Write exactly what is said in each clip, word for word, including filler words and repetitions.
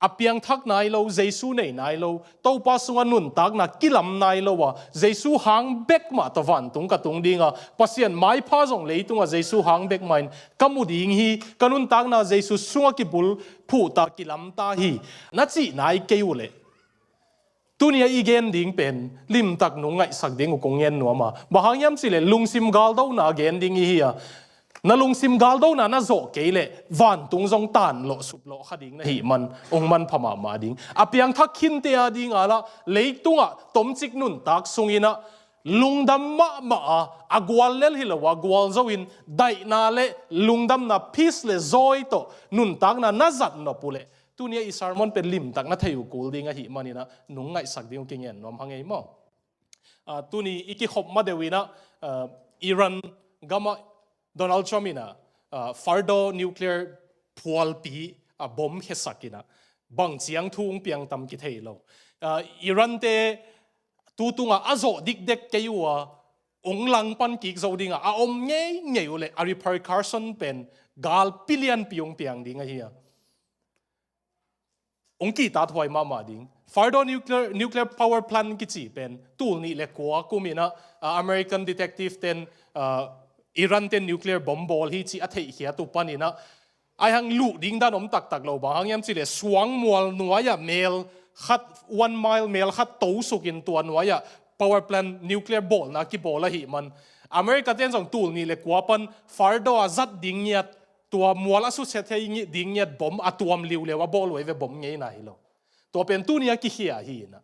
a piangthak nai lo, Jesu nei nai lo, Topa sungah nuntakna kilam nai lo a, Jesu hang bek mah tawh vantung ka tung ding a, Pasian maipha zong leitungah Jesu hang bek mah in ka mu ding hi, ka nuntakna Jesu sungah kibulphuh ta, kilam ta hi, na cih nai kei uh leh, tuni a i gen ding pen limtak nong ngaihsak ding uh kong ngen nuam a. Bang hang hiam cih leh lungsim galdona gen ding i hi a. Na lungsim galdona na zawh kei leh vantung zong tanlawh suplawh kha ding na hih man, hong manpha mahmah ding. A piangthak khinte a ding a lah, leitungah tomcik nuntak sungin ah lungdam mahmah a, a gual lel hi lo a, gualzo in daihna le lungdamna, peace le joy tawh nuntakna na zat nop uh leh, tuni a i sermon pen limtak na thei uh kul ding ahih manin ah nong ngaihsak ding uh kingen nuam hang ei maw? Ah, tuni i kikhop ma deuh in ah, ah, Iran gamah Donald Trump in ah, ah, Fordow nuclear phualpi a bomb khiasak in ah bang ciang thu hong piang tam kithei lo. Ah, Iran te tu tungah a zawh dikdek kei uh a, hong langpan kik zo ding a, a om ngeingei uh leh a repercussion pen galpi lianpi hong piang ding ahi a. Hong kihtathuai mahmah ding. Fordow nuclear, nuclear power plant kici pen tul nih le kua kum in ah, ah, American detective ten, ah, Iran ten nuclear bomb bawl hi cih a theihkhiat uh panin ah, ai hang luh ding dan om taktak lo, bang hang hiam cih leh suangmual nuai-ah mel khat, one mile mel khat to sukin tua nuai-ah power plant nuclear bawlna kibawl ahih man, America ten zong tul nih le kua pan Fordow a zat ding ngiat, tua mual a susia thei ding ngiat bomb a tuam liuliau a bawl uh ei ve, bomb ngeina hi lo. Tua pen tuni a kikhia hi in ah,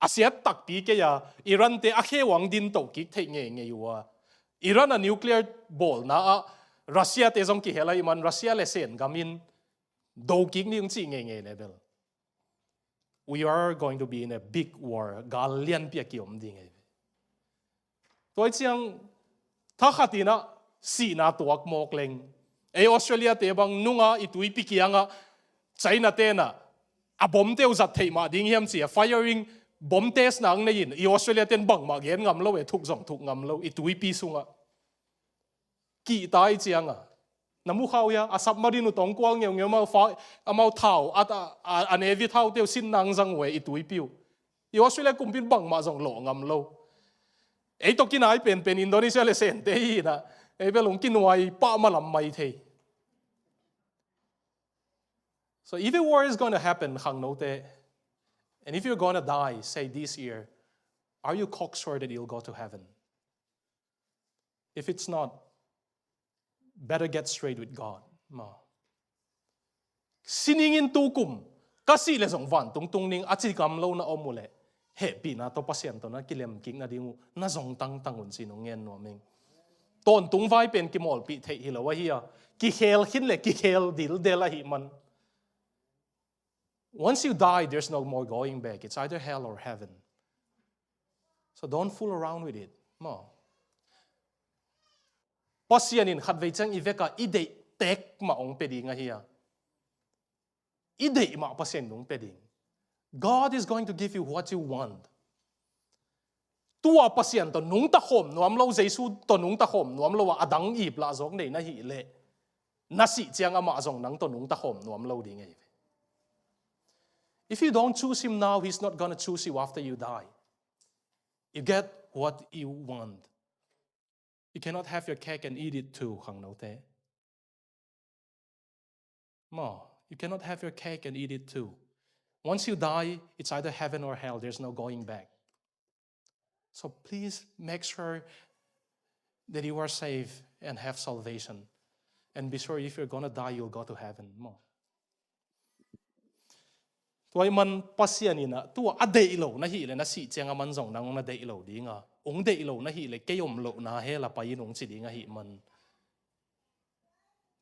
a siat takpi kei a, Iran te a khe uh hong din to kik theih ngeingei uh a. Iran a nuclear bawlna ah Russia te zong kihel ahih man, Russia le Sen gam in do kik ni hong cih ngeingei leh bel, we are going to be in a big war. Gal lianpi a kiom ding ahi ve. Tua hi ciang, thakhat in ah sihna tuak mawk leng, ei Australia te bang nung a i tuipi kiangah China ten ah a bomb te uh zat theih mah ding hiam ci a firing, bomb test na hong nei in, i Australia ten bangmah gen ngam lo e, thuk zong thuk ngam lo, i tuipi sungah. Kihta hi ciang a, na mu kha uh hia, a submarine uh tawh hong kual ngeungeu, amau fa-, amau thau, a, a, a navy thau te uh sin na hong zang uh e, i tuipi uh. I Australia kumpi in bangmah zong lawh ngam lo. Ei tawh kinai penpen Indonesia le Sen te hi in ah, ei bel hong kinuai pah malam mai thei. So if a war is going to happen, khangnote, and if you're going to die, say, this year, are you cocksure that you'll go to heaven? If it's not, better get straight with God. Maw. Sining in tu kum ka sih leh zong vantung tung ning a ci ngam lo na om uh leh, hehpihna tawh Pasian tawh na kilem kik nading uh na zong tangtang un ci-in hong ngen nuam ing. Tawntung vai pen kimawlpih theih hi lo ahi a, kikhel khin le kikhel dildel ahih man. Once you die, there's no more going back. It's either hell or heaven. So don't fool around with it. Maw. Pasian in khatvei ciang i vekah i deih tek mah hong pia ding ahi a. I deih mah Pasian in hong pia ding. God is going to give you what you want. Tua Pasian tawh nungta khawm nuam lo, Jesu tawh nungta khawm nuam lo a, a dang ip lah zawk nei na hih leh, na sih ciang amah zong nang tawh nungta khawm nuam lo ding ahi ve. If you don't choose him now, he's not gonna choose you after you die. You get what you want. You cannot have your cake and eat it too, khangnote. Maw, you cannot have your cake and eat it too. Once you die, it's either heaven or hell. There's no going back. So please make sure that you are safe and have salvation. And be sure if you're gonna die, you'll go to heaven. Maw. Tua ahih man Pasian in ah, tua a deih lo na hih leh na sih ciang a man zong nang na deih lo ding a, hong deih lo na hih leh kei om lohna hell ah pai in hong ci ding ahih man,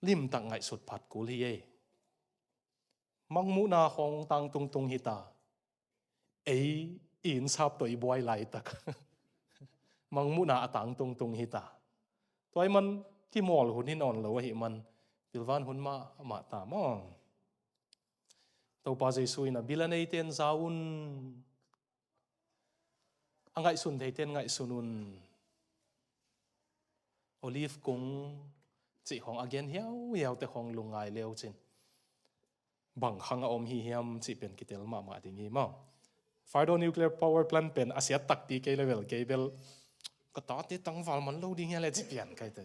limtak ngaihsut phat kul hi ei. Mangmuhna khawng tangtungtung hi ta. Ei i innsap tawh i buai laitak mangmuhna a tangtungtung hi ta. Tua ahih man kimawl hun hi nawn lo ahih man, pilvan hun mahmah ta maw. Topa Jesu in ah, bil a neite in za un, a ngaihsun theite in ngaihsun un. Olive kung cih khawng a gen hiauhiau te khawng lungngai leu cin. bang khang a om hi hiam cih pen kitel mahmah ding hi maw. Fordo nuclear power plant pen a siat takpi kei level kei bel ka tate tangval man lo ding hi a le ci pian kai te.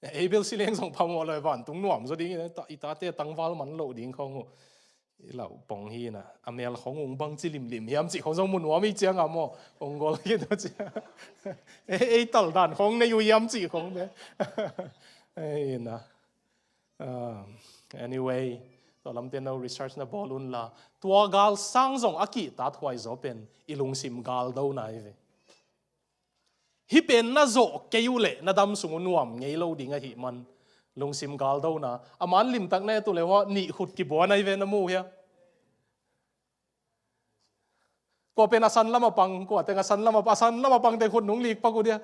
Ei bel si leng zong phamawh lo, vantung nuam zaw ding hi a, i tate tangval man lo ding khong uh. I lau pong hi na, a mel khong ung bang ci limlim hiam cih khong zong mu nuam i ciang a maw, ung gol hi tu ci. Ei tal dan khong nei uh hiam cih khong be. Ei na. Anyway, tua lamte no research na bawl unla, tua gal sang zong a kihtat huai zaw pen i lungsim galdo na hi ve. Hih pen na zawh kei uh leh na dam sung uh nuam ngei lo ding ahih man lungsim galdona a man limtak na et uh leh hua nih khut kibuan ahi ve na mu hia? Kua pen a san lam a pang, kua teng a san lam a, a san lam a pang teng khut nung lik pak uh dia.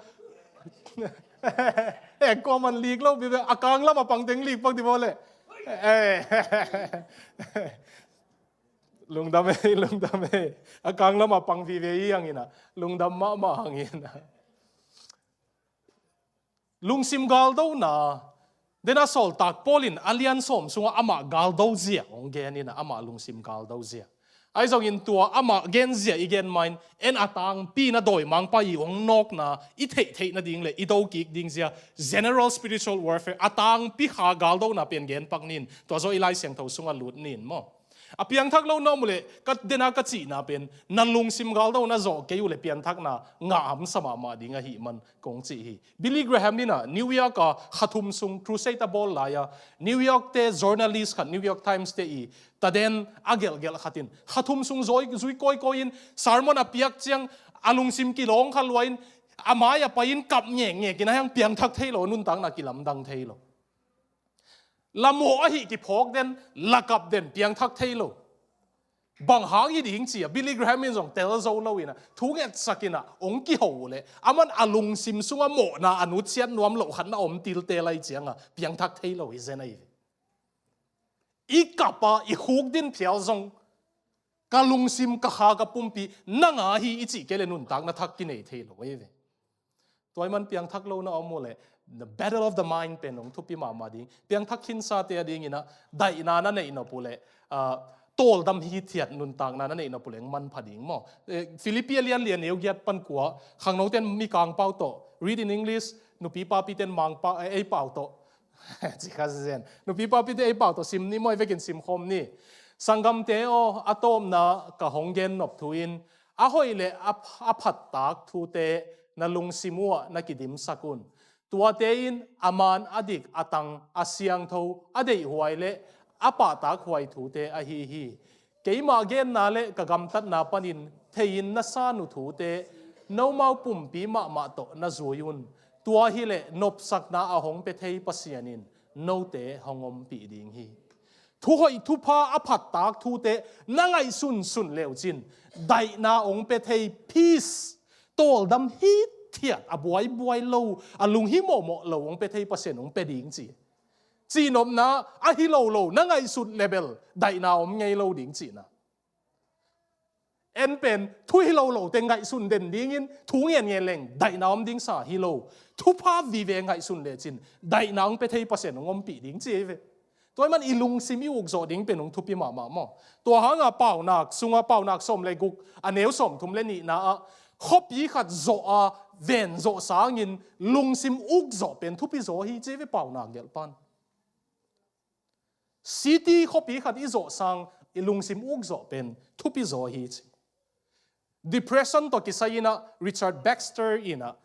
Eh, kua man lik lo bibe a kang lam a pang teng lik pak di baw leh. Eh. Lungdam ei, lungdam ei. A kang lam a pang vive i hangin a lungdam mahmah hangin a. Lungsim galdona, den a sawltak Paul in a lian sawm sungah amah galdo zia hong gen in a, amah lungsim galdo zia. Ahi zongin tua amah gen zia i gen main en a tangpi na dawimangpa i hong nawkna i theihtheih nading le i dokik ding zia general spiritual warfare a tangpi kha galdona pen gen pak nin, tua zaw i Lai Siangtho sungah lut nin maw. A piangthak lo na om uh leh ka dena ka cihna pen na lungsim galdo na zawh kei uh leh piangthakna ngah hamsa mahmah ding ahih man kong cih hi. Billy Graham in a New York a kha thum sung crusade a bawl lai a, New York te journalist khat, New York Times te i taden a gelhgelh khat in kha thum sung zui kawikawi in sermon a piak ciang a lungsim kilawng kha lua in a mai a pai in kap ngekngek in a hiang piangthak thei lo, nuntakna kilamdang thei lo. La mawh ahi kiphawk den, la kap den, piangthak thei lo. Bang hang hi ding ci a Billy Graham in zong tel zo lo in a, thu ngetsak in a hong kiho uh leh a man a lungsim sungah mawhna a nutsiat nuam loh khat na om tilte lai ciang a piangthak thei lo hi zen ahi ve. I kap a i khuk din phial zong ka lungsim ka kha ka pumpi nang a hi i cih kei leh nuntakna thak kinei thei lo ahi ve. Tua i man piangthak lo na om uh leh the battle of the mind pen hong thupi mahmah ding. Piangthak khinsa te a ding in a daihna na neih nop uh leh, ah, tawldam hithiat nuntakna na neih nop uh leh hong manpha ding maw. Eh, Philippi a lian li a neu giat pan kua, khangno ten mikang pau tawh, read in English, nupi papi ten mangpa, eh, ei pau tawh. Ci kha zen. Nupi papi te ei pau tawh sim ni maw, ei vekin sim khawm ni. Sanggamte aw, a tawpna ka hong gen nop thu in, a hoih le a, a phattak thute na lungsim uh ah na kidimsak un. Tuate in a man a dik a tang a siangtho a deihhuai le a pahtak huai thute ahi hi. Keimah genna le ka gamtatna panin thei-in na san uh thute nomau pumpi mahmah tawh na zui un. Tua hileh nopsakna a hong pia thei Pasian in note hong ompih ding hi. Thuhoih thupha a phattak thute na ngaihsunsun leucin daihna hong pia thei, peace, tawldam hithiat, a buaibuai lo, a lunghimawhmawh lo hong pia thei Pasian hong pia ding ci. Cihnopna a hi lo lo na ngaihsut level daihna om ngei lo ding cihna. En pen thu hi lo lo te ngaihsun den dingin thu ngenngen leng daihna om ding sa hi lo. Thupha vive ngaihsun lecin daihna hong pia thei Pasian hong ompih ding ci hi ve. Tua hi man i lungsim i ukzawh ding pen hong thupi mahmah maw. Tua hanga Paunak sunga Paunak sawm le guk a neu sawmthum le nihna ah khuapi khat zawh a ven zawh sangin lungsim ukzawh pen thupi zaw hi ci hi ve Paunak gelhpan. City khuapi khat i zawh sang i lungsim ukzawh pen thupi zaw hi ci. Depression tawh kisai inah Richard Baxter inah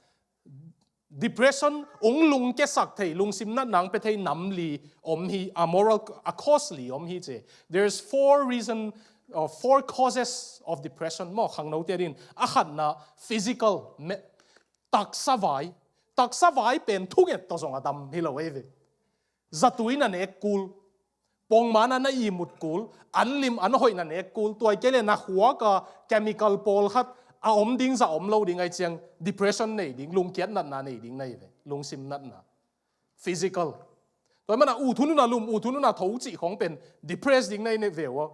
depression ung lungkiasak thei, lungsim natna ung pia thei nam li om hi, a moral, a cause li om hi ci. There's four reason, or four causes of depression maw khangnote din. A khatna physical, taksa vai. Taksa vai pen thunget tawh zong a dam hi lo ei ve. Zatui na nek kul, pongmana na ihmut kul, an lim an hoih na nek kul, tuai kei le na khuaka chemical pawlkhat a om ding zah om lo ding ai ciang depression nei ding, lungkiat natna nei ding na hi ve, lungsim natna. Physical. Tua mana u thununa lum, u thununa tho cih khong pen depress ding na hi ne ve ua.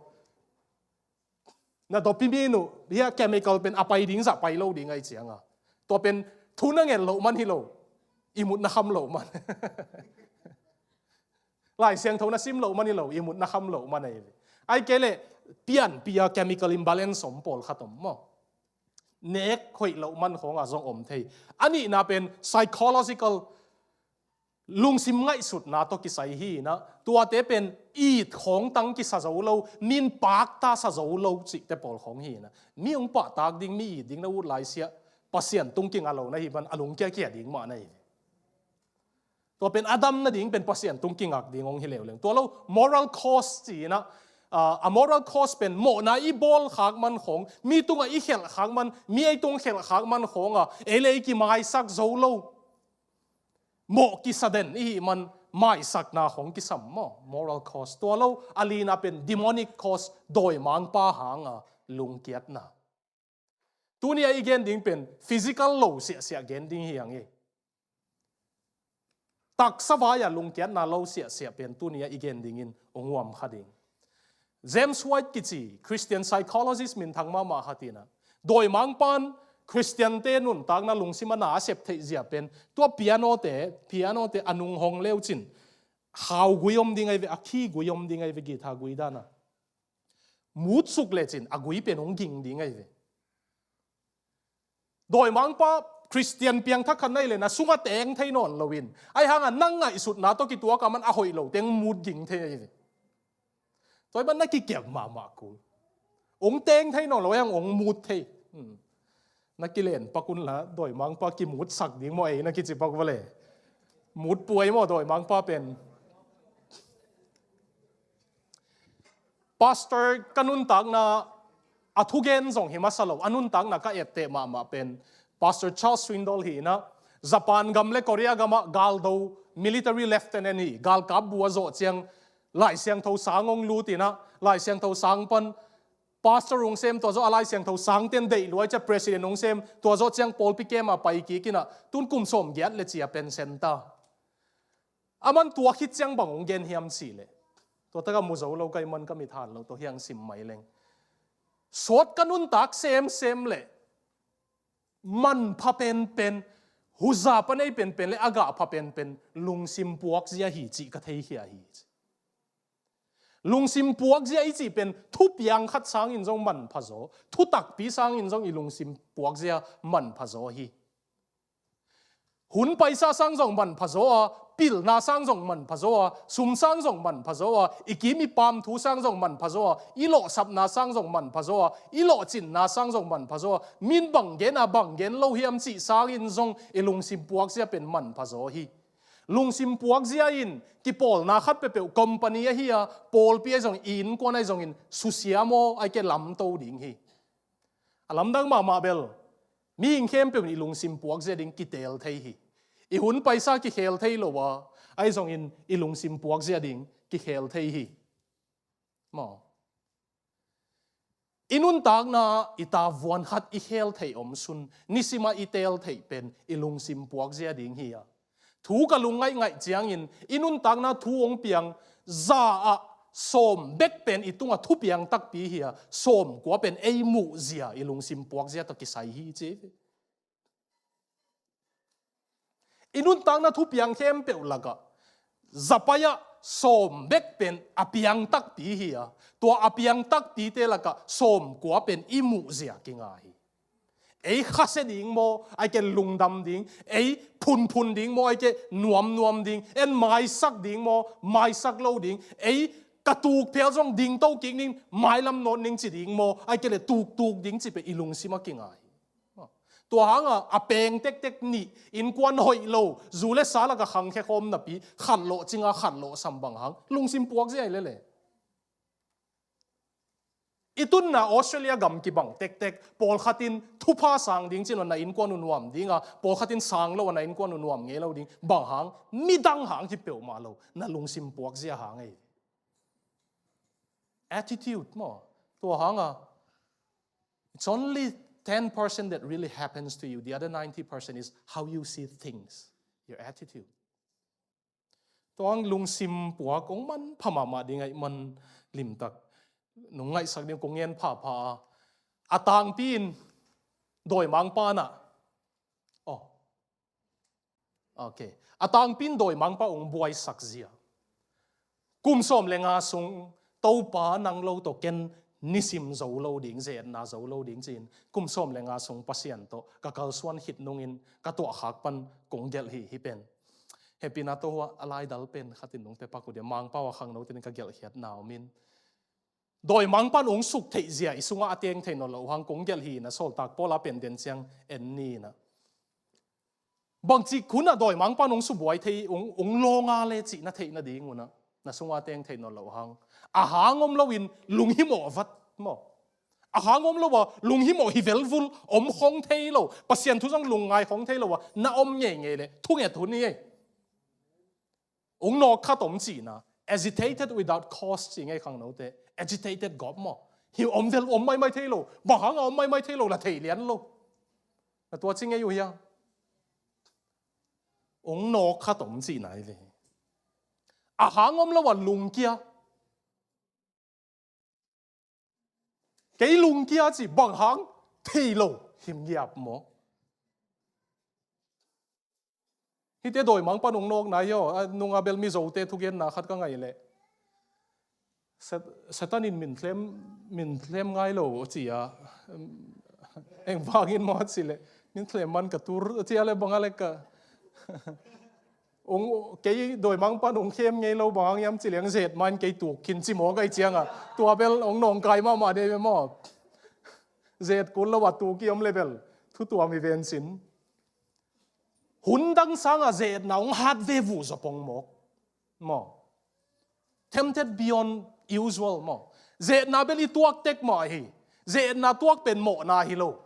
Na dopamine uh hia chemical pen a pai ding zah pai lo ding ai cianga. Tua pen thu na ngen loh man hi lo. I mut na kham loh man. Lai Siangtho na sim loh man hi lo, ihmut na kham loh man ahi ve. Ahih kei leh pianpih a chemical imbalance om pawlkhat om maw. Nek hoih loh man khawng a zong om thei. A nihna pen psychological, lungsim ngaihsutna tawh kisai hi in ah, tuate pen it khawng tang kisa zo lo, min pakta sa zo lo cihte pawl khawng hi in ah, mi hong pahtak ding, mi it ding na ut lai siah Pasian tung kinga lo na hih man a lungkiakia ding mah na hi. Tua pen a dam nading pen Pasian tung kingak ding hong hi leuleu. Tua lo moral cause ci in ah, ah, a moral cause pen mawhna i bawl khak man khawng, mi tungah i khelh khak man, mi ei tung khelh khak man khawng a, ei le ei kimaisak zo lo. Mawh kisa den i hih man maisakna khawng kisam maw, moral cause. Tua lo a lina pen demonic cause, dawimangpa hanga lungkiatna. Tuni a i gen ding pen physical lo siahsiah gen ding hi hang hi. Taksa vai-a lungkiatna lo siahsiah pen tuni a i gen dingin hong huam kha ding. James White kici Christian psychologist minthang mahmah khat in ah, dawimangpa'n Khristiante nuntakna lungsim a na a sep theih zia pen tua pianote, pianote a nung hong leucin khau gui om ding ahi ve, a key gui om ding ahi ve, guitar gui dan a. Mutsuk lecin a gui pen hong ging ding ahi ve. Dawimangpa Khristian piangthak khat na hih leh na sungah teng thei nawn loin, ahi hangah nang ngaihsutna tawh kituak a man a hoih lo teng mut ging thei ahi ve. Tua hi man na kikem mahmah kul. Hong teng thei nawn lo, ahi hang hong mut thei. Hmm. Na kilen pak un la, dawimangpa kimutsak ding maw ei na kici pak vale. Mut puai maw dawimangpa pen. Pastor ka nuntakna a thugen zong hi masa lo, a nuntakna ka etteh mahmah pen Pastor Charles Swindoll hi in ah, Japan gam le Korea gamah galdo military lieutenant hi, galkap bu a zawh ciang Lai Siangtho sang hong lut in ah, Lai Siangtho sang pan pastor hong sem, tua zawh a Lai Siangtho sangte'n deih lua ciang president hong sem, tua zawh ciang pawlpi camp a pai kik in ah, tun kum sawmgiat le ci a pension ta. Aman tua khit ciang bang hong gen hiam cih leh, tua tak a mu zo lo ka hih man ka mit han lo, tua hi hang sim mai leng. Sawt ka nuntak semsem leh manpha penpen, huza pan ei penpen le a gahpha penpen lungsim puakzia hi cih ka theikhia hi. Lungsim puakzia i cih pen thupiang khat sangin zong manpha zaw, thutakpi sangin zong i lungsim puakzia manpha zaw hi. Hun paisa sang zong manpha zaw a, pilna sang zong manpha zaw a, sum sang zong manpha zaw a, i kim i pam thu sang zong manpha zaw a, i lawhsapna sang zong manpha zaw a, i lawhcinna sang zong manpha zaw a, min bang gen a bang gen lo hiam cih sangin zong i lungsim puakzia pen manpha zaw hi. Lungsim puakzia in kipawlna khat peuhpeuh, company ahi a, pawlpi ahi zongin, i innkuan ahi zongin susia maw, ahih kei leh lamto ding hi. A lamdang mahmah bel, mihing khempeuh in i lungsim puakzia ding kiteel thei hi. I hun paisa kikhel thei lo a, ahi zongin i lungsim puakzia ding kikhel thei hi. Maw. I nuntakna i tavuan khat i khel theih om sun, nisim a i teel theih pen i lungsim puakzia ding hi a. Thu ka lungngaih ngaih ciangin i nuntakna thu hong piang za ah sawm bek pen i tungah thupiang takpi hi a, sawmkua pen ei muhzia, i lungsim puakzia tawh kisai hi ci. I nuntakna thupiang khempeuh lakah za pai ah sawm bek pen a piang takpi hi a, tua a piang takpite lakah sawmkua pen i muhzia kinga hi. Ei khasia ding maw, ahih kei leh lungdam ding, ei phunphun ding maw, ahih kei leh nuamnuam ding, en maisak ding maw, maisak lo ding, ei ka tukphel zong dingto kik ning, mailam nawt ning ci ding maw, ahih kei leh tuktuk ding ci pen i lungsim a kinga hi. Tua hanga a peng tektek nih, innkuan hoih lo, zu le sa lakah khangkhia khawm napi, khat lawh cinga khat lawh sam bang hang lungsim puakzia hi lele. I tunna Australia gam kibang tektek, pawlkhat in thupha sang ding ci-in na innkuan uh nuam ding a, pawlkhat in sang lo a na innkuan uh nuam ngei lo ding, bang hang, midang hang hi peuhmah lo, na lungsim puakzia hang ei. Attitude maw. Tua hanga, it's only ten percent that really happens to you. The other ninety percent is how you see things, your attitude. Tua hang lungsim puak hong manpha mahmah ding ahih man limtak nong ngaihsak ding kong ngen phapha a, a tangpi in dawimangpa na. Oh. Okay. A tangpi in dawimangpa hong buaisak zia. Kum sawm le nga sung Topa nang lo tawh ken nisim zo lo ding, ze-etna zo lo ding ci-in kum sawm le nga sung Pasian tawh ka kalsuan khit nungin ka tuahkhak pan kong gelh hi, hih pen. Hehpihna tawh hua a laidal pen khatin nungte pak uh dia, Mangpau a khangnote in ka gelhkhiatna om in. Dawimangpa'n ong suk theih zia i sungah a teng thei nawn loh hang kong gelh hi na, Sawltak Paul a pen den ciang en ni na. Bangci khun a dawimangpa'n ong subuai thei, ong, ong lawnga le cih na theih nading un a, na sungah a teng thei nawn loh hang. A hang om loin lunghimawh vat maw. A hang om lo a lunghimawh hi velvul om khong thei lo, Pasian thu zong lungngai khong thei lo a na om ngeingei le thunget hun hi ei. Ong nawk khat om cihna, agitated without cause ci ngei khangnote. Agitated gawp maw. Hi om vel om maimai thei lo. Bang hang a om maimai thei lo la thei lian lo. Na tua ci ngei uh hiang. Ong nawk khat om cihna hi ve. A hang om lo a lungkia. Kei lungkia ci bang hang thei lo him ngiap maw. Hihte dawimangpa'n ong nawkna hi aw, a nunga bel Mizote thugenna khat ka ngaih leh. Set-, Satan in min thlem, min thlem ngai lo ci a. Eng vangin maw ci leh. Min thlem man ka tur ci a le bang a le ka. Ong, kei dawimangpa'n ong khem ngei lo bang hang hiam ci leng zet man kei tuk khin ci maw kai cianga. Tua bel ong nawngkai mahmah dei ve maw. Zet kul lo a tuk i om le bel. Thu tuam i ven sin. Hun dang sanga ze-etna ong hat ve vuh zaw pong mawk. Maw. Tempted beyond usual maw. Ze-etna bel i tuak tek mah hi. Ze-etna tuak pen mawhna hi lo.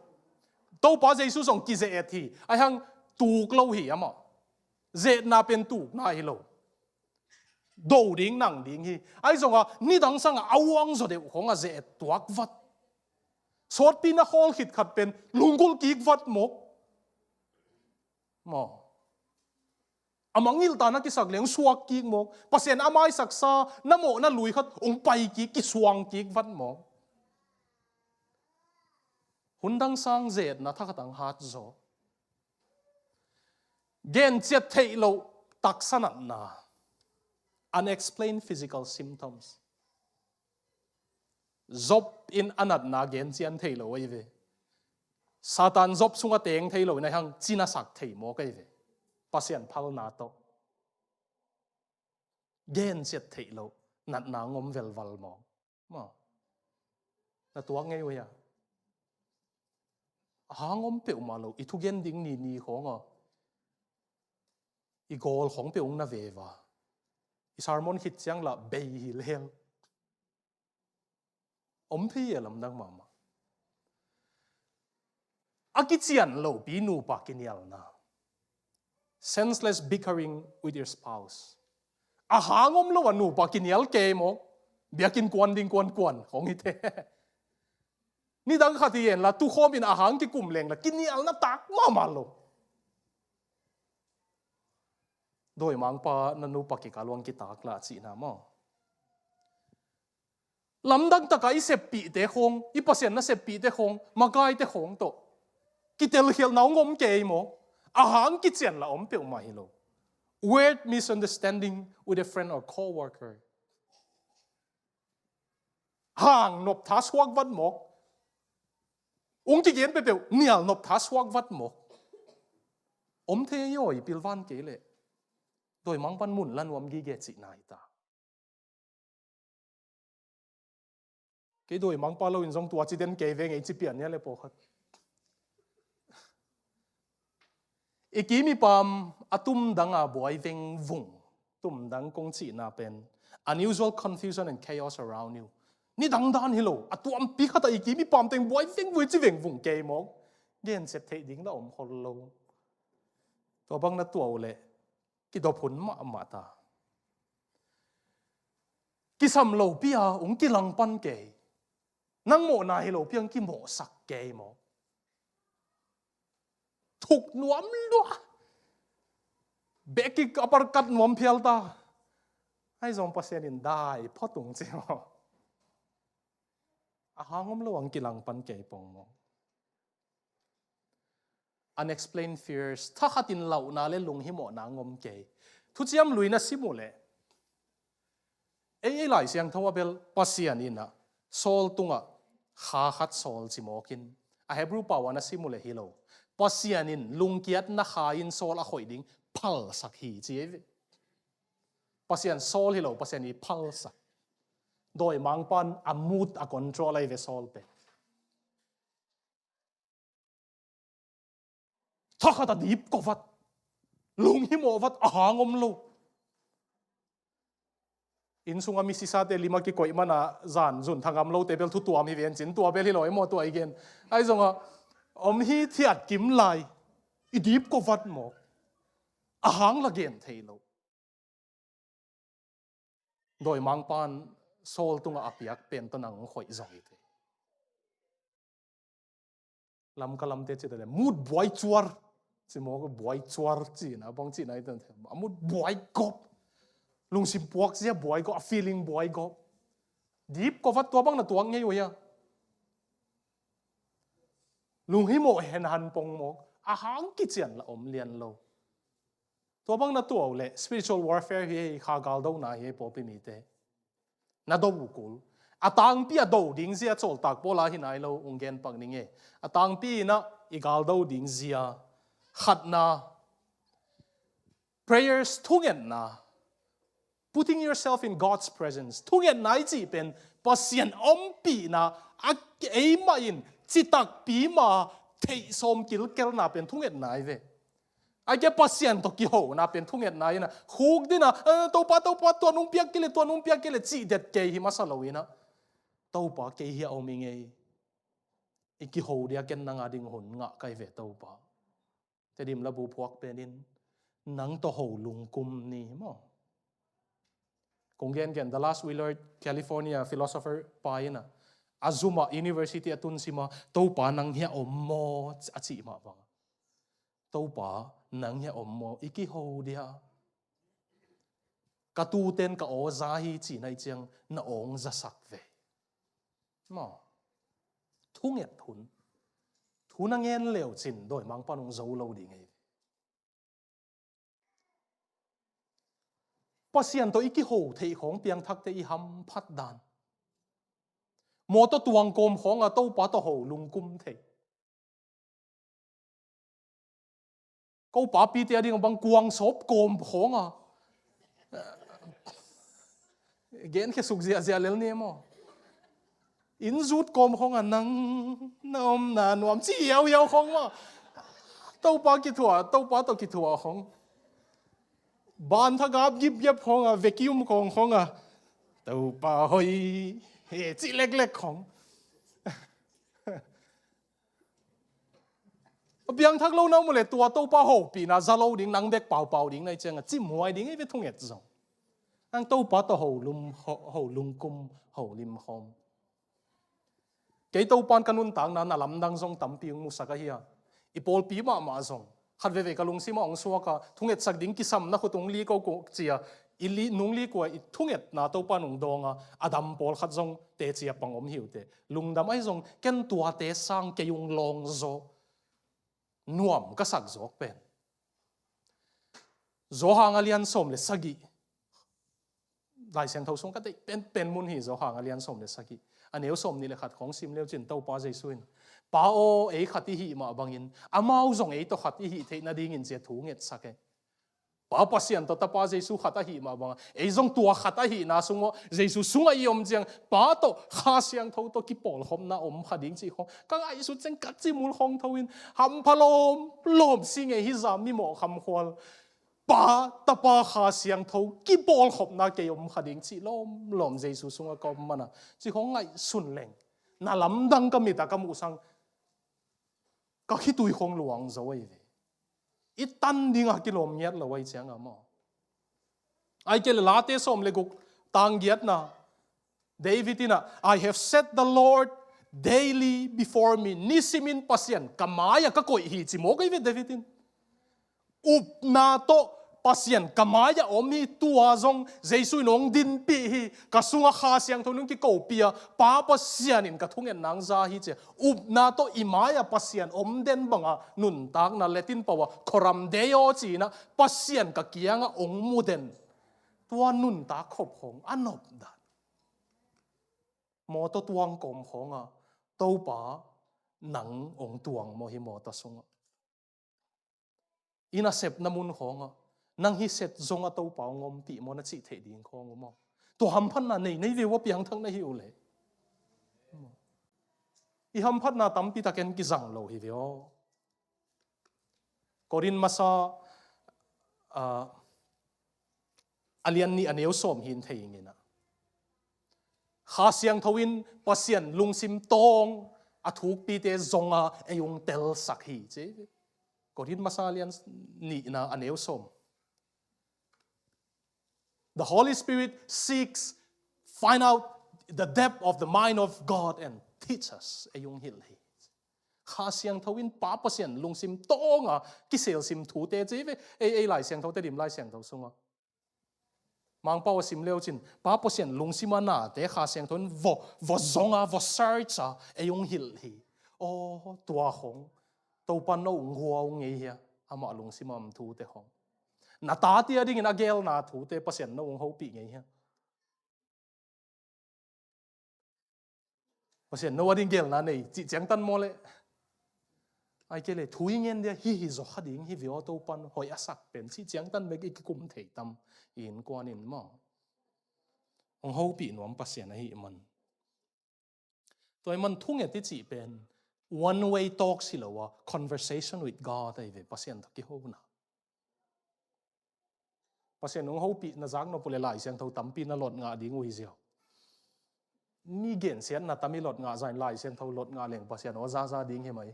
Topa Jesu zong kize-et hi. Ahi hang tuk lo hi amah. Ze-etna pen tukna hi lo. Do ding nang ding hi. Ahi zonga nidang sanga a uang zaw deuh khong a ze-et tuak vat. Sawtpi na khawl khit khat pen lunggulh kik vat mawk. Maw. A mangngilh ta na kisak leng suak kik mawk. Pasian a maisaksa na mawh na lui khat ong pai kik, kisuang kik vat mawk. Hun dang sang ze-etna thakhat ang hat zaw. Genciat theih loh taksa natna. Unexplained physical symptoms. Job in a natna gencian thei lo ahi ve. Satan Job sungah teng thei lo in ahi hang cinasak thei mawk ahi ve. Pasian phalna tawh. Genciat theih lo natna ngom velval mawk. Maw. Na tuak ngei uh hia. A hang om peuhmah lo, i thugen ding ni ni khawng aw. I gawl khawng peuh ong na veva. I sermon khit ciang lah bei hi lel. Om thei a lamdang mahmah. A kician lopi nupa kinialna. Senseless bickering with your spouse. A hang om lo a nupa kinial kei mawk. Biakinn kuan ding kuan kuan khong hi te. Nidang khat hi en la tukhawmin a hang kikum leng la kinialna tak mahmah lo. Dawimangpa na nupa kikal uang kitak lah cihna maw. Lamdang taka i seppihte khawng, i Pasian na seppihte khawng, makaite khawng tawh kitelkhialhna hong om kei maw. A hang kician la om peuhmah hi lo. Word misunderstanding with a friend or co-worker. Hang nop tha suak vat mawk. Ung kigen peuhpeuh nial nop tha suak vat mawk. Om thei aw i pilvan kei leh. Dawimangpa'n mun la nuam gige cihna hi ta. Kei dawimangpa loin zong tua ci den kei veng ei ci pian nia le pawlkhat. I kim i pam a tum danga buai vengvung. Tum dang kong cihna pen unusual confusion and chaos around you. Nidang dan hi lo a tuampi khata i kim i pam teng buai vengvung ci vengvung kei mawk. Genset theih ding na om khol lo. Tua bang na tuah uh leh kidop hun mahmah ta. Kisam lopi a ung kilangpan kei. Nang mawhna hi lopi ang kimawhsak kei maw. Thuk nuam lua. Bekik a parkat nuam phial ta. Ai zong Pasian in dai phot ung ci maw. A hang om lo ang kilangpan kei pong maw. Unexplained fears, thakhatin lauhna le lunghimawhna ngom kei. Thuciam Lui na sim uh leh Ei, ei Lai Siangtho ah bel Pasian in ah Saul tungah kha khat sawl ci mawk in, a Hebrew pau ah na sim uh leh hi lo. Pasian in lungkiatna kha in Saul a khoih ding phalsak hi ci ei ve. Pasian sawl hi lo, Pasian i phalsak. Dawimangpa'n a mood a control ahi ve Saul pen. Thakhat a dip ko vat, lunghimawh vat, a hang om lo. Inn sungah misisate lim a kikoih man a zan zun tha ngam lote bel thu tuam hi ven cin, tua bel hi lo ei maw, tua i gen. Ahi zongah om hithiat kim lai, i dip ko vat mawk, a hang la gen thei lo. Dawimangpa'n Saul tungah a piak pen tawh nang hong khoih zong hi thei. Lamka lamte cih leh mood buai cuar ci mawk, buai cuar cihna bang cihna hi ta, a mood buai gawp, lungsim puakzia buai gawp, a feeling buai gawp. Dip ko vat, tua bang na tuak ngei uh hia? Lunghimawh hen han pong mawk, a hang kician la om lian lo. Tua bang na tuah uh leh spiritual warfare hi ei, kha galdona hi ei, pawlpi mite. Na do uh kul. A tangpi a do ding zia Sawltak Paul a hi nai lo, ung gen pak ning ei. A tangpi in ah i galdo ding zia, khatna, prayers, thungetna, putting yourself in God's presence. Thungetna i cih pen Pasian ompihna, a eimah in citakpi mah theih sawm kilkelna pen thungetna hi ve. Ahih kei leh Pasian tawh kihona pen thungetna in ah, khukdin ah, "Eh, Topa, Topa, tua nong piak kei leh, tua nong piak kei leh," cih det kei hi masa lo in ah, "Topa, kei hiah om ing ei. I kiho dia ken nang a ding hun ngah ka hi ve Topa." Tedim labu phuak pen in, "Nang tawh ho lungkum ni," maw. Kong gengen, Dallas Willard, California philosopher pa in ah, a zum ah, university a tun sim ah, "Topa, nang hiah om maw?" a cih mah bang, "Topa, nang hiah om maw, i kiho dia? Ka tute'n ka aw za hi," cih nai ciang, "Na aw hong zasak ve." Maw. Thunget hun. Thu na ngen leucin dawimangpa'n hong zo lo ding hi. Pasian tawh i kiho theih khawng piangthakte i hamphat dan. Mawtaw tuang kawm khawng a Topa tawh ho lungkum thei. Ko papite a ding bang kuang sawp kawm khawng a, gen khia suk ziahziah lel ni maw. Inn zut kawm khawng a, nang na omna nuam ci hiauhiau khawng maw. Topa kithuah, Topa tawh kithuah khawng. Ban thak ap gipgiap khawng a, vacuum khawng khawng a, "Topa hoih hi," ci leklek khawng. A piangthak lo na om uh leh tua Topa hopihna za lo ding, nang bek paupau ding nai ciang a cimhuai ding hi ve thunget zong. Nang Topa tawh ho lum, ho, ho lungkum, ho limkhawm. Kei Topa'n ka nuntakna na lamdang zong tampi hong musak ahi a. I pawlpi mahmah zong khat veve ka lungsim ah hong suak a, thungetsak ding kisam na khut hong lik ko ko ci a, i li, nung lik uh a, i thungetna Topa'n hong dawng a, a dam pawlkhat zong teci a pang om hi uh teh. Lungdam ahi zong, ken tuate sang kei hong lawng zaw, nuam ka sak zawk pen Johan a lian sawm le sagih. Lai Siangtho sung ka deih penpen mun hi, Johan a lian sawm le sagih, a neu sawm nih le khat khawng sim leucin Topa Jesu in, "Pa aw, ei khat i hih mah bangin amau zong ei tawh khat i hih theih nadingin," ci a thu ngetsak e. Pa Pasian tawh Tapa Jesu khat ahih mah bangin, ei zong tua khat ahihna sungah, Jesu sungah i om ciang, Pa tawh, Kha Siangtho tawh kipawlkhopna om kha ding cih khawng ka ngaihsut ciang ka cimul khawng tho in, hampha lawmlawm si ngei hi, zam mi mawh khamkhual. Pa, Tapa, Kha Siangtho kipawlkhopna kei om kha ding cih lawmlawm Jesu sungah ka om man a, cih khawng ngaihsun leng, na lamdang ka mit ah ka muh sang ka khitui khawng luang zo ahi ve. I tan dingah kilawm ngiat lo ahi ciang a maw. Ahih kei leh Late sawm le guk, tang giatna, David in ah, "I have set the Lord daily before me." Nisimin Pasian ka mai-ah ka koih hi, ci mawk ahi ve David in. Upna tawh Pasian ka mai-ah om hi, tua zong Jesu in hong dinpih hi, ka sungah Kha Siangtho in hong kikopih a, Pa Pasian in ka thungetna hong za hi, ci a upna tawh i mai-ah Pasian om den banga nuntakna, Latin pau ah coram Deo ci-in ah Pasian ka kiangah hong mu den. Tua nuntak khop khawng a nop dan. Mawtaw tuang kawm khawngah Topa nang hong tuang maw hi mawtaw sungah? I nasepna mun khawngah nang hi set zongah Topa hong ompih maw na cih theih ding khawng uh maw? Tua hamphatna nei nei ve uh a piangthak na hi uh leh. I hamphatna tampi takin kizang lo hi ve aw. Korin masa, ah, a lian nih a neu sawm hi in thei ing in ah. Kha Siangtho in Pasian lungsim tawng a thukpite zonga ei hong telsak hi ci. Korin masa a lian nihna a neu sawm. The Holy Spirit seeks, find out the depth of the mind of God and teach us. Ei hong hilh hi. Kha Siangtho in Pa Pasian lungsim tawnga kiselsim thute ci ve. Ei, ei Lai Siangtho, Tedim Lai Siangtho sungah Mangpau a sim leu cin Pa Pasian lungsim a nate Kha Siangtho in vua, vua zonga, vua search a ei hong hilh hi. Aw, tua khong Topa no hong hua hong ngei hia, amah lungsim a om thute khong. Na tate a dingin a gelna thute Pasian no hong hopih ngei hia. Pasian no a ding gelna nei cih ciangtan maw leh? Ai kei leh thu i ngen dia hi hi zaw kha ding hi ve aw Topan hoih a sak pen cih ciangtan bek i kikum thei tam i innkuan in maw? Hong hopih nuam Pasian ahih man. Tua ahih man thunget i cih pen one way talk hi lo a, conversation with God ahi ve, Pasian tawh kihona. Pasian hong hopih na zak nop uh leh Lai Siangtho tampi na lot ngah ding uh hi ziau. Mi gensiatna tam i lot ngah zah in Lai Siangtho lot ngah leng Pasian aw zaza ding hi mai.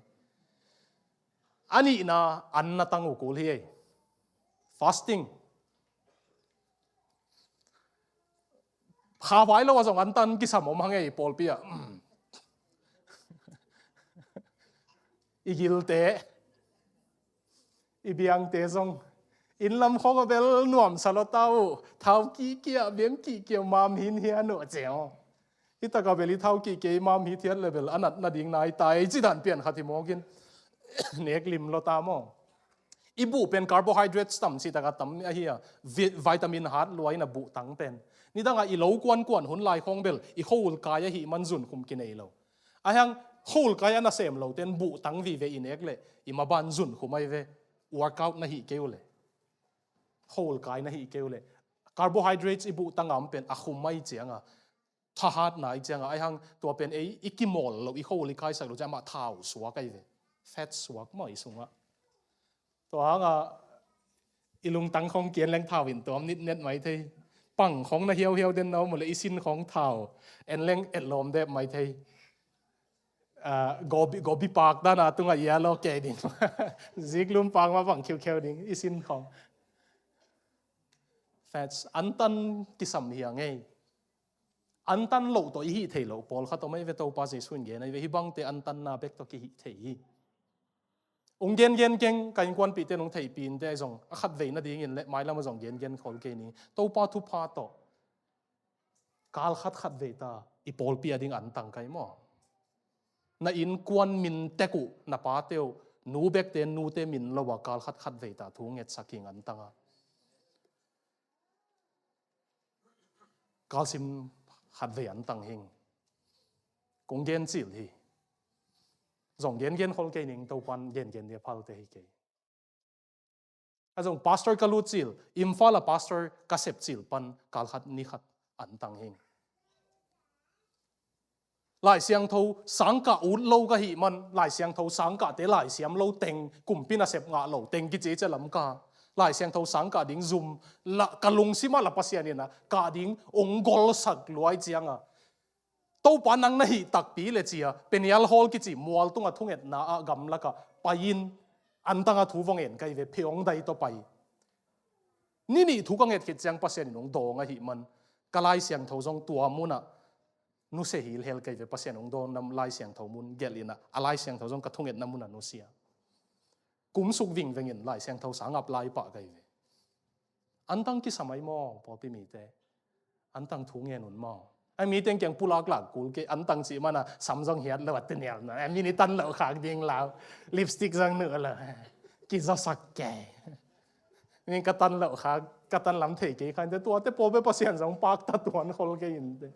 A nihna an na tang uh kul hi ei. Fasting. Kha vai lo a zong an tan kisam om hang ei pawlpi ah. I gilte, i biangte zong inn lam khong a bel nuamsa lo ta uh. Thau kihkia, biang kihkia, mam hin hian uh ceu. Hi taka bel i thau kihkia i mam hi thiat le bel a nat nading nai tai ci dan pian khat hi mawkin. Nek lim lo ta maw? I buh pen carbohydrates tam cih taka tam ahi a, vi-, vitamin hat lua in a buh tang pen. Nidanga i lo kuankuan hun lai khong bel i khoul kai ahi man zunkhum kinei lo. Ahiang khoul kai a nasem lo ten buh tang vive i nek leh i maban zunkhum ahi ve. Workout na hih kei uh leh, khoul kai na hih kei uh leh, carbohydrates i buh tanga om pen a khum ahi cianga, thahatna ahi cianga, ahiang tua pen ei i kimawl lo, i khoul i kaisak lo cianga amah thau suak ahi ve. Fat suak maw i sungah. Tua hanga i lungtang khong kian leng thau in tuam nitnet mai thei. Pang khong na hiauhiau den na om uh leh i sin khong thau en leng etlawm dep mai thei. Ah, gobi, gobi pak dana tungah ia lo kei ding. Ziklum pak ma bang khiukheu ding i sin khong. Fats, antan kisam hi a ngei. Antan loh tawh i hih thei loh pawlkhat om ahi ve, Topa Jesu in gen ahi ve, hih bangte antanna bek tawh kihih thei hi. Ung gengen keng, ka innkuanpihte nung theihpih in te ahi zong a khatvei nadingin le mailam a zong gengen khol kei ning. Topa thupha tawh kal khat khatvei ta i pawlpi a ding antang kai maw? Na innkuan min tek uh na pate uh, nu bekte nute min lo a kal khat khatvei ta thu ngetsak hing antanga. Kalsim khatvei antang hing. Kong gen cil hi. Zong gengen khol kei ning, Topan gengen dia phalte hi kei. A zong pastor ka lut cil, Imphal a pastor ka sep cil pan kal khat ni khat antang hing. Lai Siangtho sangkah ut lo ka hih man, Lai Siangtho sangkahte laisiam lo teng, kumpi nasep ngah lo teng kici cia lam ka. Lai Siangtho sangkah ding zum la, ka lungsim ah la Pasian in a kah ding ong golsak luai cianga, Topa nang na hih takpi le cia Peniel Hall kici mual tunga thungetna ah gamlaka pai-in antanga thu vong en kai ve, phe ong dai tawh pai. Ni nih thu ka nget khit ciang Pasian in ong dawng ahih man, ka Lai Siangtho zong tua munah nusia hilhel kai ve, Pasian ong dawng nam Lai Siangtho mun gelh in a, a Lai Siangtho zong ka thungetna munah nusia. Kumsuk vingvengin Lai Siangtho sang ap lai pah kai ve. Antang kisam ai maw, pawlpi mite? Antang thu ngen un maw? Ai mi teng kiang pulak lak kul kei, antang cih mana sam zong hiat lo a tenial na. Ai mi ni tan lo khak ding lau. Lipstick zong nuh lo. Kizasak kei. Min ka tan lo khak, ka tan lam thei kei khan te tuate pawlpi Pasian zong pak ta tuan khol kei in te.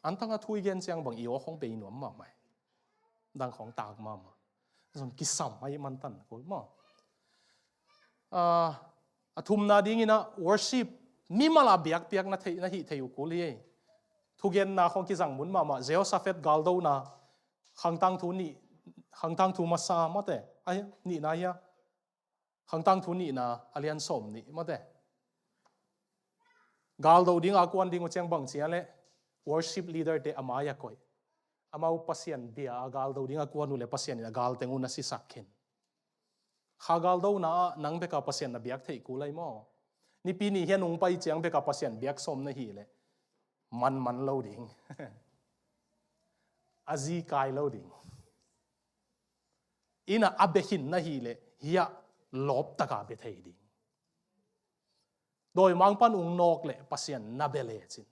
Antang a thu i gen ciang bang i aw khong bei nuam mahmah. Dang khong tak mahmah. Zong kisam ahi mantan kul maw. Ah, a thumna dingin ah worship mimal a biakpiak na thei, na hih thei uh kul hi. Thugenna khong kizang mun mahmah. Jehoshaphat galdona khangtang thu nih, khangtang thu masa mate. Ai, nihna hia. Khangtang thu nihna a lian sawm nih mate. Galdo ding a kuan ding uh ciang bang cia le worship leader te a mai a koih. Amau Pasian bia a galdo ding a kuan uh le Pasian in a galteng uh na sisak khin. Kha galdona ah nang beka Pasian na biak theih kul ai maw? Nipi ni hian ung pai ciang beka Pasian biak sawm na hi le manman lo ding. A zi kai lo ding. Ina a bia khin na hi le hiah lawp taka bia thei ding. Dawimangpan ung nawk le Pasian na bia lecin.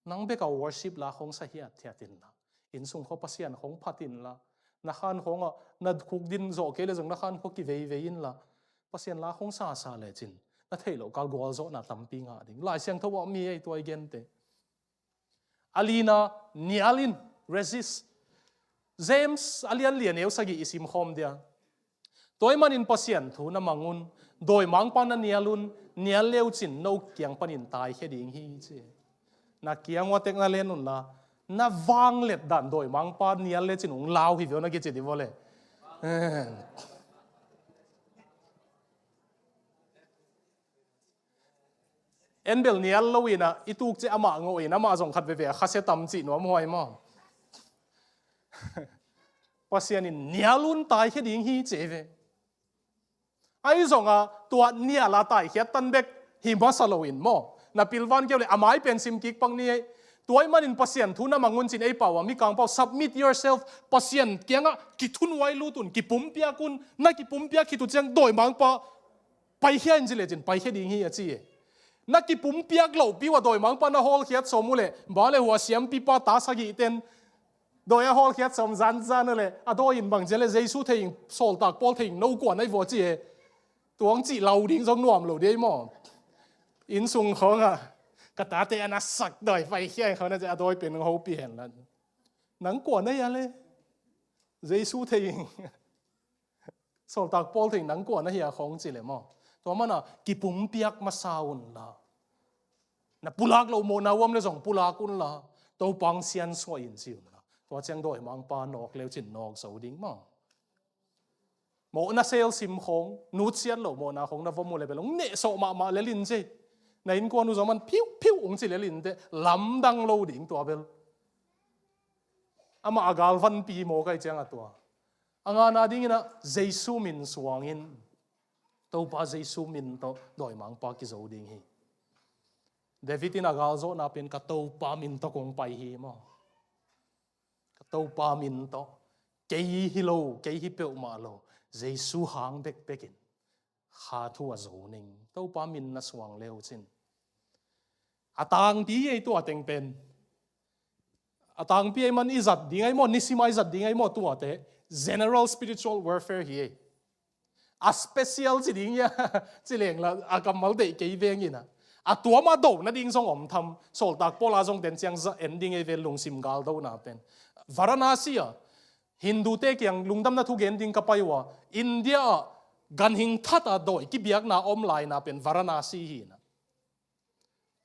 Nang beka worship la khong sa hiat thiat inla. Innsung khaw Pasian khong phat inla. Na khan khong ah, na khuk din zawh kei le zong na khan khaw kiveivei inla. Pasian la khong sasa lecin. Na theih loh kal gualzawhna tampi ngah ding. Lai Siangtho ah mi ei tua i gente. A lina nial in, resist. James a lian lia neu sagih i sim khawm dia. Tua ahih manin Pasian thu na mang un, dawimangpa na nial un, nial leucin no kiang panin taikhia ding hi ci. Na kiang ua tek na len unla, na vanglet dan dawimangpa nial lecin ung lau hi veu na kici di vawle. En bel nial lo ina i tuk cia amah ngawh in amah zong khat veve a khasia tam cih nuam huai maw? Pasian in nial un taikhia ding hi ci ve. Ahi zonga tua nial a taikhiat tan bek hi masa lo in maw? Na pilvan keu le a mai pen sim kik pak ni ei. Tua ahih manin Pasian thu na mang un cin ei pau a mi kang pau submit yourself Pasian kiangah kithunhuai lut un kipumpiak un na kipumpiak khit uh ciang dawimangpa paikhia in ci lecin paikhia ding hi a ci e. Na kipumpiak lohpi uh a dawimangpa na hawlkhiat sawm uh le ba le hua siampipa ta sagih ten dawi a hawlkhiat sawm zanzan uh le a dawi in bang cia le Jesu thei in sawltak Paul thei in no kuan ai vua ci e. Tuang cih lau ding zong nuam lo dei maw? Innsung khawngah ka tate a na sak dawi paikhia in khawng na cia a dawi pen hopih hen lan. Nang kuan ai a le Jesu thei in sawltak Paul thei nang kuan ahi a khawng ci le maw? Tua mana kipumpiak masa unla. Na pulak lo mawhna uam le zong pulak unla. Topang siansuah in ci unla. Tua ciang dawimangpa nawk leucin nawk zo ding maw? Mawhna sel sim khawng nutsiat lo mawhna khawng na vom uh le bel ung nehsawh mahmah lelin ci. Na innkuan uh zong man phiuh phiuh ung ci lelin te lamdang lo ding tua bel. Amah a galvanpi maw kai ciang a tua. A ngana dingin ah Jesu min suangin Topa Jesu min tawh dawimangpa kizo ding hi. David in a galzawhna pen ka Topa min tawh kong pai hi maw? Ka Topa min tawh kei hi lo kei hi peuhmah lo Jesu hang bekbekin kha thu a zo ning Topa min na suang leucin. A tangpi ei tua teng pen a tangpi ei man i zat ding ai maw, nisima i zat ding ai maw tuate general spiritual warfare hi ei. A special ci ding ia ci lengla a kammal deih kei vengina a tuama do nading zong om tham sawltak Paula zong den ciang za en ding ei ve lungsim galdona pen. Varanasi a Hindute kiang lungdamna thugen ding ka pai uh a India ah ganhing thata dawi kibiakna om laina pen Varanasi hina.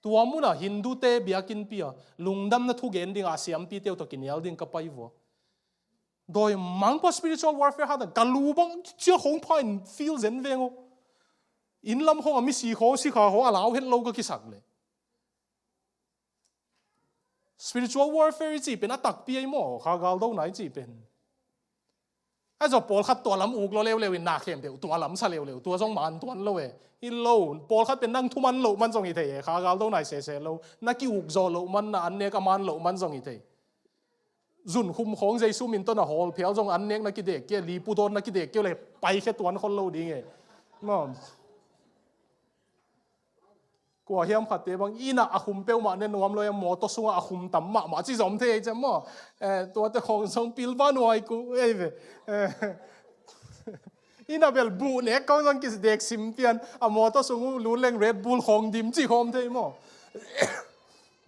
Tua muna Hindute biakinnpi a lungdamna thugen dinga a siampite uh tawh kinial ding ka pai vua. Dawimangpa spiritual warfare hatan ka lu bang cia khong pha in feel zen veng uh. Inn lam khong a misi khong sikha khong a lau het lo ka kisak le. Spiritual warfare i cih pen a takpi ai maw kha galdona i cih pen. Ai zaw pawlkhat tua lam uk lo leuleu in na khempeuh tua lam sa leuleu tua zong man tuan lo e. Hi lo pawlkhat pen nang thuman loh man zong hi thei e kha galdo nai sese lo na ki uk zaw loh man na an nek a man loh man zong hi thei. Zun khum khawng Jesu min tawh na hawl phial zong an nek na kidek kia li pudawn na kidek kia le paikhia tuan khol lo ding e. Maw. Kua hiam khatte bang ina a khum peuhmah ne nuam lo ia mawtaw sunga a khum tam mahmah ci zom thei ei ciam maw? Eh, tuate khawng zong pilva nuai ku ei ve. Eh, ina bel buh nek kawng zong kidek sim pian a mawtaw sung uh lun leng Red Bull khawng dim ci khawm thei maw?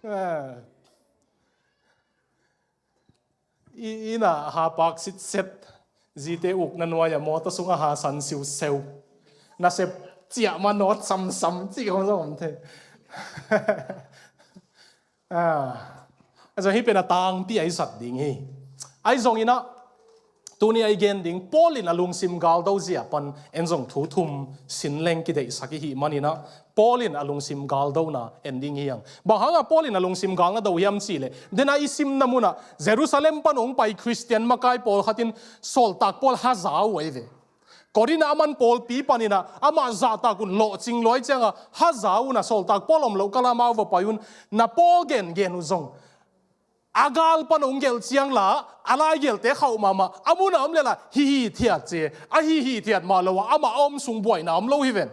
Eh. I, inn ah ha pak sitset, zite ukna nuai-ah mawtaw sungah ha san siuseu, nasep ciah manawt samsam cih khawng zong om thei. Ah, ahi zong hih pen a tangpi ahi zat ding hi. Ahi zongin ah tuni a i gen ding, Paul in a lungsim galdo zia pan en zong thu thum sin leng kideihsak i hih manin ah Paul in a lungsim galdona en ding hi hang. Bang hangah Paul in a lungsim galna do hiam cih leh, den a i simna munah Jerusalem pan hong pai Khristian makai pawlkhat in sawltak Paul haza uh ahi ve. Korinth ah aman pawlpi panin ah amah zahtak un lawhcing lua ahih ciangah haza un ah, sawltak Paul om loh kal ah amau va pai un, na pawl gengen uh zong a gal pan hong gelh ciang la, a laigelhte khauh mahmah, a mun a om leh la hi hithiat ci, a hi hithiat mah lo a, amah a om sung buaina om lo hi ven.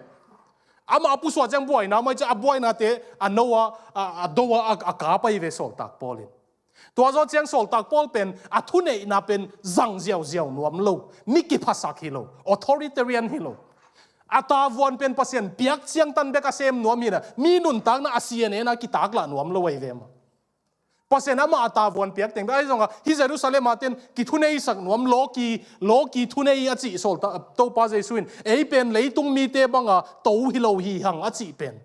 Amah a pusuah ciang buaina om ahih ciang a buainate a no a, a, a do a, a, a kap ahi ve sawltak Paul in. Tua zawh ciang sawltak Paul pen a thuneihna pen zang ziauziau nuam lo, mi kiphasak hi lo, authoritarian hi lo. A tavuan pen Pasian piak ciangtan bek a sem nuam hi na, mi nuntakna a C N N a kitaklah nuam lo ahi ve mah. Pasian amah a tavuan piak teng bek ahi zongah, hih Jerusalem ah ten kithuneisak nuam, lawki, lawki thunei a cih sawltak Topa Jesu in, ei pen leitung mite banga to hi lo hi hang a cih pen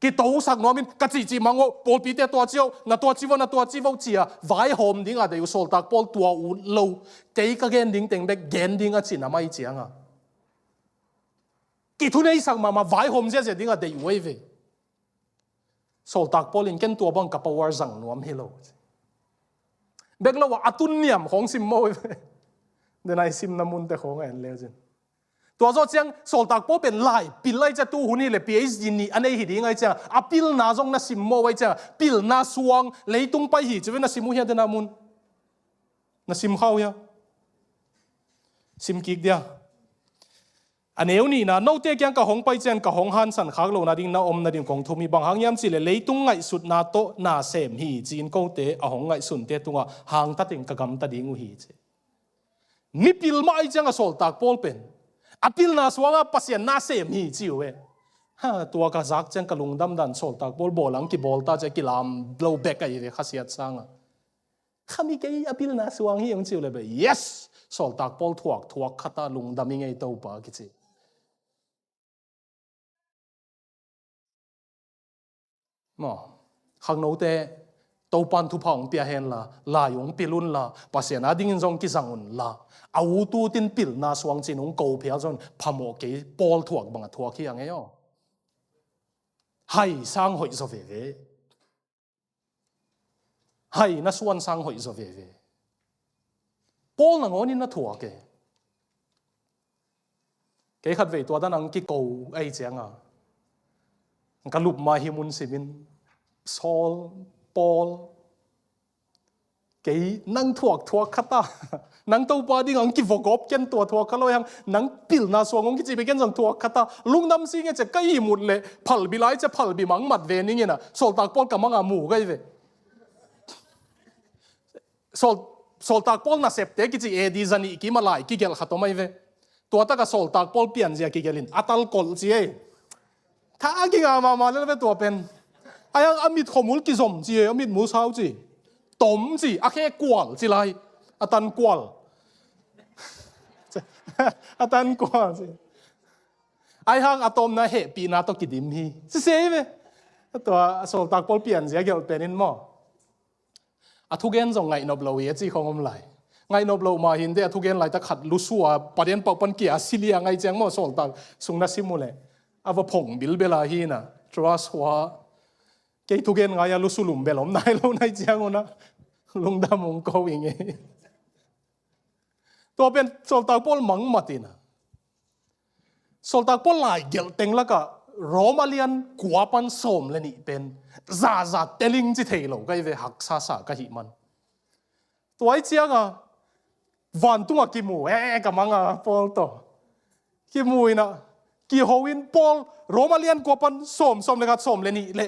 kitosak nuamin, ka cihcih mang o, pawlpite tua ci o, na tua ci vo, na tua ci vo ci-a vaihawm dinga deih uh sawltak Paul tua ut lo, kei ka gen ding teng bek gen ding a cih na mai cianga kithuneisak mahmah vaihawm ziazia dinga deih uh ahi ve. Sawltak Paul in ken tua bang ka power zang nuam hi lo. Bek lo a, a tun niam khawng sim maw ahi ve. Den a i simna munte khawng a en leu cin. Tua zawh ciang sawltak Paul pen lai pil ahi ciang tu hun hi leh P H D nih a nei hi ding ahi ciang a pilna zong na sim maw ahi ciang pilna suang leitung pai hi ci ve na sim uh hia den a mun. Na sim khau hia? Sim kik dia. A neu nihna, note kiang ka hong pai ciang ka hong hansan khak lohna ding na om nading kong thum hi, bang hang hiam cih leh leitung ngaihsutna tawh na sem hi ci-in kote a hong ngaihsunte tungah hangtatin ka gamta ding uh hi ci. Mipil mah ahi ciang a sawltak Paul pen a pilna suangah Pasian na sem hi ci uh e. Ha, tua ka zak ciang ka lungdam dan sawltak Paul bawl ang kibawl ta ci a kilam lo bek ahi ve khasiat sangah. Kha mi kei a pilna suang hi hong ci uh leh beh, yes! Sawltak Paul thuak thuak khat a lungdam i ngei Topa kici. Maw, khangnote, Topan thupha hong pia hen la, lai hong pil un la, Pasian a dingin zong kizang un la, a ut utin pilna suang cin hong ko phial zong phamawh kei, Paul thuak bangah thuak hi a ngei aw. Hai sang hoih zaw veve. Hai na suan sang hoih zaw veve. Paul nangawnin na thuak e. Kei khatvei tua dan ang kiko ahi cianga ka lup ma hi mun simin Saul, Paul, kei nang thuak thuak khat a, nang Topa ding ang kivogop ken tua thuak kha lo hang, nang pilna suang hong kici bek ken zong thuak khat a, lungdam si nge ce ka ihmut leh phalbi lai ce phalbi mangmat ve ning ina, sawltak Paul ka manga mu gai ve. Sawl, sawltak Paul nasepte kici A D zanih kim a lai kigelh khat om ahi ve. Tua taka sawltak Paul pianzia kigelhin a tal kolh ci ei. Tha a kinga mahmah lel ve tua pen. Ahi hang a mit khawmul kizom ci ei, a mit mul sau ci. Tom ci, a khe kual ci lai. A tan kual. A tan kual ci. Ahi hang a tawmna hehpihna tawh kidim hi. Sisei ve. Tua sawltak Paul pianzia gelh penin maw. A thugen zong ngaihnop lo hi a ci khong om lai. Ngaihnop lo mah hinte a thugen laitak khat lusua paden pau pan kia a silia ngai ciang maw sawltak sung na sim uh leh. A va phong bilbela hi na. Trust hua. Kei thugen ngai a lusu lum bel om nai lo nai ciang uh na. Lungdam hong ko i ngei. Tua pen sawltak Paul mangmat ina. Sawltak Paul lai gelh teng lakah Roma lian kua pan sawm le nih pen zaza teling ci thei lo ka hi ve, haksa sa ka hih man. Tua hi cianga vantunga kimu e ka manga Paul tawh kimu ina kiho in Paul Roma lian kua pan sawm, sawm le khat, sawm le nih le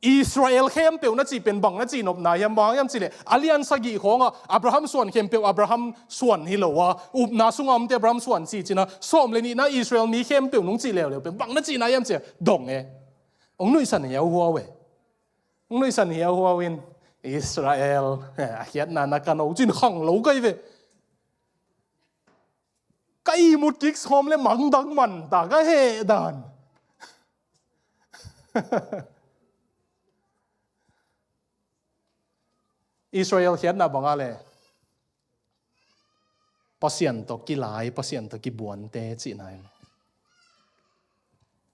Israel khempeuh na cih pen bang na cihnopna hiam, bang hiam cih leh a lian sagih khawngah Abraham suan khempeuh Abraham suan hi lo a, upna sunga omte Abraham suan cih cina sawm le nihna Israel mi khempeuh nung cih leuleu pen bang na cihna hiam cia dong e. Hong nuihsan hiauhuau e. Hong nuihsan hiauhuau in Israel, a khiatna na ka no cin khang lo kai ve. Ka ihmut kik sawm le mangdang man ta ka heh dan. Israel khiatna banga le Pasian tawh kilai, Pasian tawh kibuante cihna in.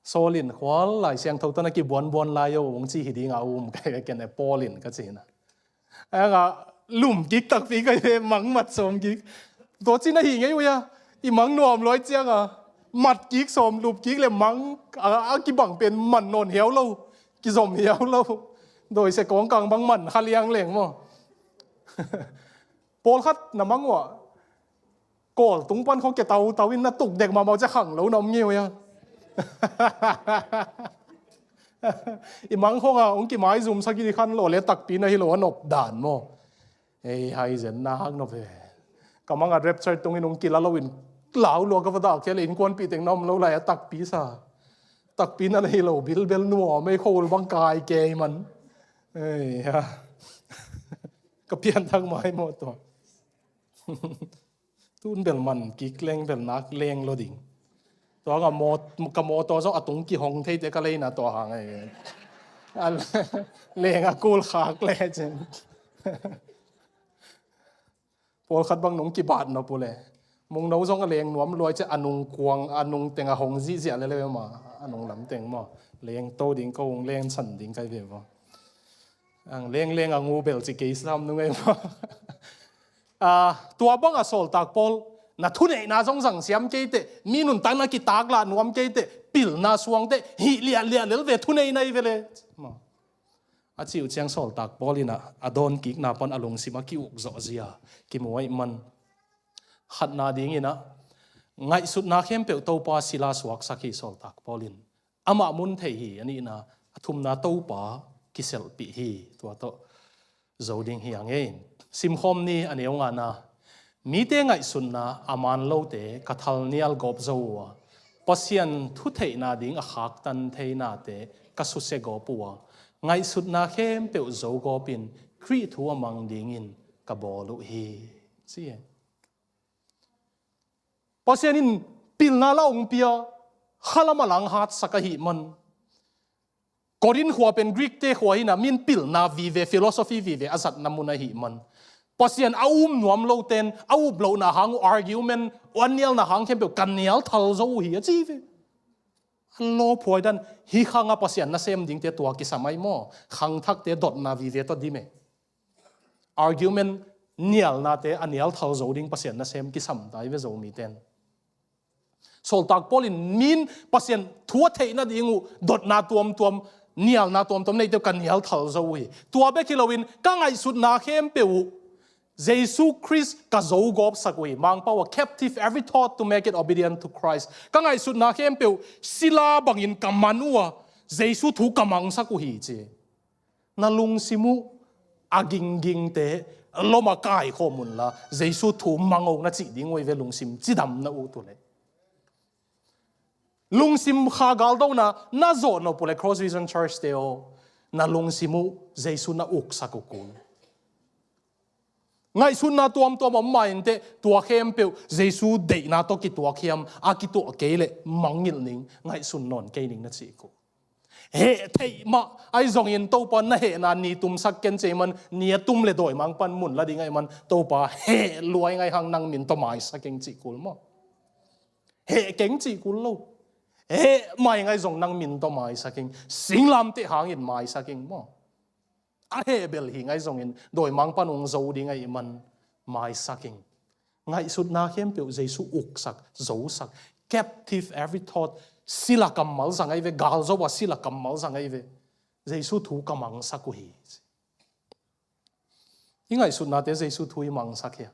Saul in khual Lai Siangtho tawh na kibuanbuan lai o ung ci hi dinga um kai ve ken e Paul in ka cihna. Anga lum kik takpi kai ve mang mat sawm kik. Tua cina hi ngei uya. I mang nuam luai cianga mat kik sawm lup kik le mang a, a kibang pen man nawn hiau lo. Kizom hiau lo. Doi se kawngkang bang man kha liang leng maw. Pawlkhat na mang uah kawl tung pan khaw ke tau tau in na tuk dek mahmah cia khang lo na om ngeu ia. I mang khawng a ong kimaizum sak i khan lo le takpi na hi lo a nop dan maw. Ei hai zen na hak nop e. Ka mang a rapture tungin ong kila lo in lau lua ka va dak khia le innkuanpih teng na om lo lai a takpi sa. Takpi na hi lo bilbel nuam ei khol bang kai kei man. Ei ha. Ka pian thak mai maw tua. Tun bel man kik leng bel nak leng lo ding. Tua ka mawt ka mawt tua zong a tung kihong thei te ka leina tua hang ai. A leng a kul khak le cen. Pawlkhat bang nung kibat nop uh le. Mung no zong a leng nuam luai cia a nung kuang a nung teng a hong zihziah le le ma a nung lam teng maw. Leng to ding ko hong leng san ding kai ve maw. Ang leng leng a ngu bel ci kei sam nung ai maw. A, tua bang a sawltak Paul na thuneihna zong zang siam kei teh mi nuntakna kitak lah nuam kei teh pilna suang teh hih liah liah lel ve thuneihna i ve le. Maw. A ci uh ciang sawltak Paul in a, a dawn kikna pan a lungsim a ki-uk zawh zia kimu aih man. Khatna dingin a ngaihsutna khempeuh Topa sila suaksak hi sawltak Paul in. Amah mun thei hi a nihna, a thumna Topa kiselhpih hi. Tua tawh zo ding hi a ngei. Simkhawm ni a neu ngana. Mite ngaihsutna a man lote ka thalnial gawp zo uh a, Pasian thutheihna ding a khaktan theinate ka susia gawp uh a, ngaihsutna khempeuh zo gawpin Khrih thu a mang dingin ka bawl uh hi. Ci e. Pasian in pilna la ong pia khalam a lang hatsak ahih man. Korin khua pen Greek te khua hina min pilna vive, philosophy vive a zatna mun ahih man. Pasian a um nuam lo ten a up lohna hang uh argument a nialna hang khempeuh kan nial thal zo uh hi a ci ve. An lawphuai dan hi khanga Pasian nasem dingte tua kisam ai maw? Khangthakte dotna vive tawh dim e. Argument nialnate a nial thal zo ding Pasian nasem kisam tai ve Zomi ten. Sawltak Paul in min Pasian thu a theihna ding uh dotna tuamtuam nialna tuamtuam neite uh ka nial thal zo uh hi. Tua bek hi loin ka ngaihsutna khempeuh uh Jesu Khrist ka zo gawpsak uh hi. Mangpau a captive every thought to make it obedient to Christ. Ka ngaihsutna khempeuh sila bangin ka man uh a Jesu thu ka mangsak uh hi ci. Na lungsim uh a ginggingte lom a kaikhawm unla Jesu thu mang o na cih ding uh hi ve lungsim cidam na uh tu le. Lungsim kha galdona na zawh nop uh le Cross Vision Church te aw na lungsim uh Jesu na uksak uh kul. Ngaihsutna tuamtuam om ma inteh tua khempeuh Jesu deihna tawh kituak hiam a kituah kei leh mangngilh ning ngaihsun nawn kei ning na cih uh. Heh theih mah ahi zongin Topa na hehna ni tumsak ken cei man ni a tum le dawimang pan mun la ding ahi man Topa heh luai ngai hang nang min tawh maisak ing cih kul maw? Heh keng cih kul lo. Heh mai ngai zong nang min tawh maisak ing. Singlamteh hangin maisak ing maw? A heh bel hi ngai zongin dawimang pan ung zo ding ahi man maisak ing. Ngaihsutna khempeuh Jesu uksak, zosak. Captive every thought. Sila kammal zang ahi ve, galzo a sila kammal zang ahi ve. Jesu thu ka mangsak uh hi. I ngaihsutnate Jesu thu i mangsak hi a.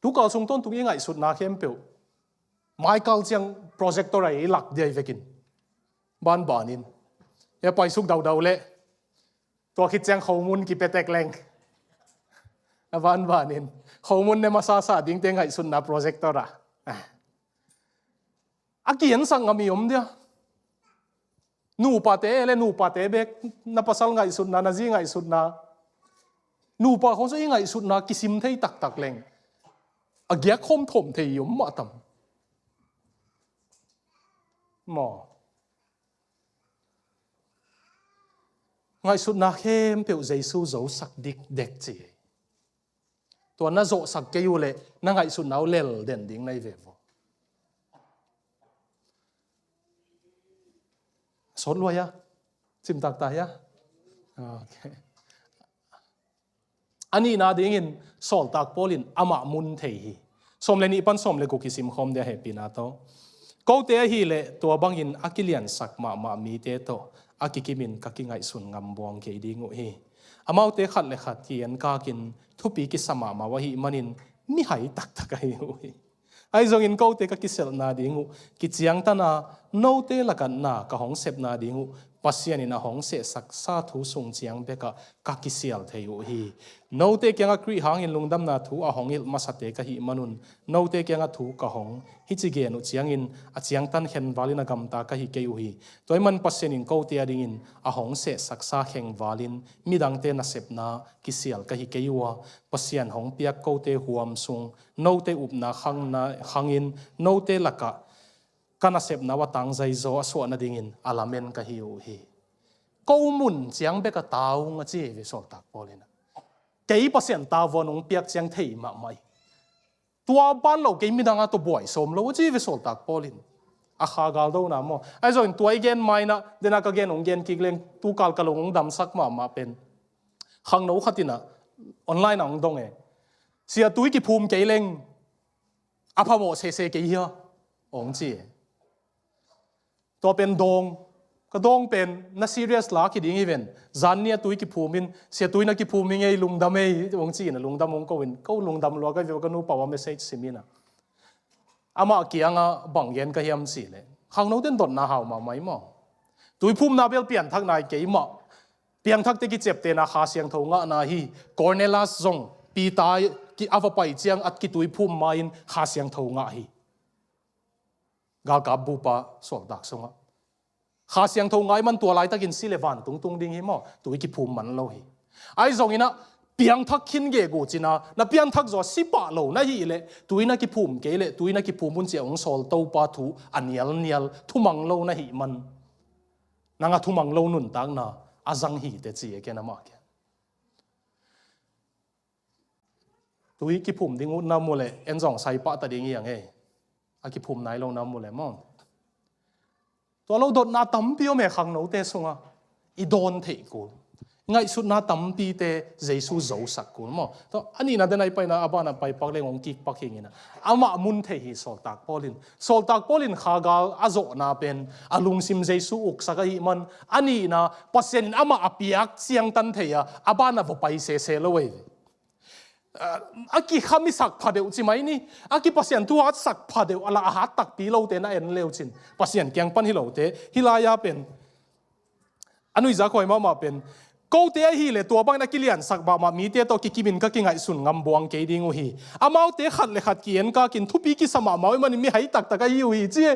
Tukal sung tawntung i ngaihsutna khempeuh maikal ciang projector a i lak dia i vekin banbanin e paisuk daudau leh tua khit ciang khomun kipetek leng a banbanin khomun ne masasa dingte ngaihsutna projector a a kiensak ngam i om dia. Nupate e le nupate bek, na pasal ngaihsutna, na zi ngaihsutna, nupa khawng zong i ngaihsutna kisim thei taktak leng a giak khawm thawm thei i om mah tam. Maw? Ngaihsutna khempeuh Jesu zosak dikdek ci. Tua na zawhsak kei uh leh na ngaihsutna uh lel den ding na hi ve vaw. Sawt luai a, cimtak ta hia? Okay. A nihna dingin sawltak Paul in amah mun thei hi. Sawm le nih pan sawm le guk i simkhawm dia hehpihna tawh. Kote ahih leh tua bangin a kiliansak mahmah mite tawh a kikimin ka kingaihsun ngam buang kei ding uh hi. Amaute khat le khat ki-enkakin thupi kisa mahmah uh ahih manin mihai taktak ahi uh hi. Ahi zongin kote ka kiselhna ding uh kiciangtan a, note lakah na ka hong sepna ding uh Pasian in a hong sehsaksa thu sung ciang bekah ka kisial thei uh hi. Note kiangah Khrih hangin lungdamna thu a hong hilh masate ka hih manun note kiangah thu ka hong hici gen uh ciangin a ciangtan khenvalin a gamta ka hi kei uh hi. Tua ahih man Pasian in kote adingin a hong sehsaksa khengvalin midangte nasepna kisial ka hi kei uh a, Pasian hong piak kote huam sung note upna khangna, khangin note lakah ka nasepna uh a tangzai zaw a suah nadingin a lamen ka hi uh hi. Ko mun ciang bek a ta ung a ci hi ve sawltak Paul in. Kei Pasian tavuan hong piak ciang thei mahmah hi. Tua ban lo kei midang a tawh buai sawm lo a ci hi ve sawltak Paul in. A kha galdona maw? Ahi zongin tua i gen mainah dena ka gen hong gen kik leng tu kal ka lung hong damsak mahmah pen khangno khat inah online ah hong dong e. Sia tui kiphum kei leng a phamawh sese kei hia? Hong ci e. Tua pen dawng. Ka dawng pen na serious lak hi ding hi ven. Zan ni a tui kiphum in, sia tui na kiphum hi ngei, lungdam ei, hong ci in a lungdam hong ko in, ko lungdam lua ka veu ka nu pau a message sim in a. Amah kiangah bang gen ka hiam cih leh khangno ten dotna hau mahmah hi maw? Tuiphumna bel pianthak nai kei mah. Piangthakte kiciaptehna Kha Siangtho ngahna hi. Cornelius zong Peter a va pai ciang a kituiphum ma-in Kha Siangtho ngah hi. Galkap bupa sawltak sungah Kha Siangtho ngai man tua laitakin si le van tungtung ding hi maw? Tui kiphum man lo hi. Ahi zonginah piangthak khin gegu cina na pianthak zaw si pah lo na hih leh tui na kiphum kei leh tui na kiphum un ciah hong sawl Topa thu a nialnial thumang lo na hih man nang a thumang lo nuntakna a zang hi teh ci e ken amah ken. Tui kiphum ding uh na mu leh en zong sai pah ta ding hi ang e. A kiphum nai lo na mu leh maw? Tua lo dotna tampi om e khangnote sunga i dawn theih kul. Ngaihsutna tampite Jesu zosak kul maw? Tua a nihna den a i paina a banah paipak leng hong kikpak hi ngina. Amah mun thei hi sawltak Paul in. Sawltak Paul in khagal a zawhna pen a lungsim Jesu uksak ahih man a nihna Pasian in amah a piak ciangtan thei a a banah va pai sese lo ei. A kikham i sak pha deuh ci mai ni. A ki Pasian thu hat sak pha deuh a la a hat takpi lote na en leu cin Pasian kiang pan hi lote hi lai-a pen a nuihza khuai mahmah pen kote ahih leh tua bangin a kiliansak mahmah mite tawh kikimin ka kingaihsun ngam buang kei ding uh hi. Amaute khat le khat ki-enkakin thupi kisa mahmah uh ih manin mihai taktak ahi uh hi ci e.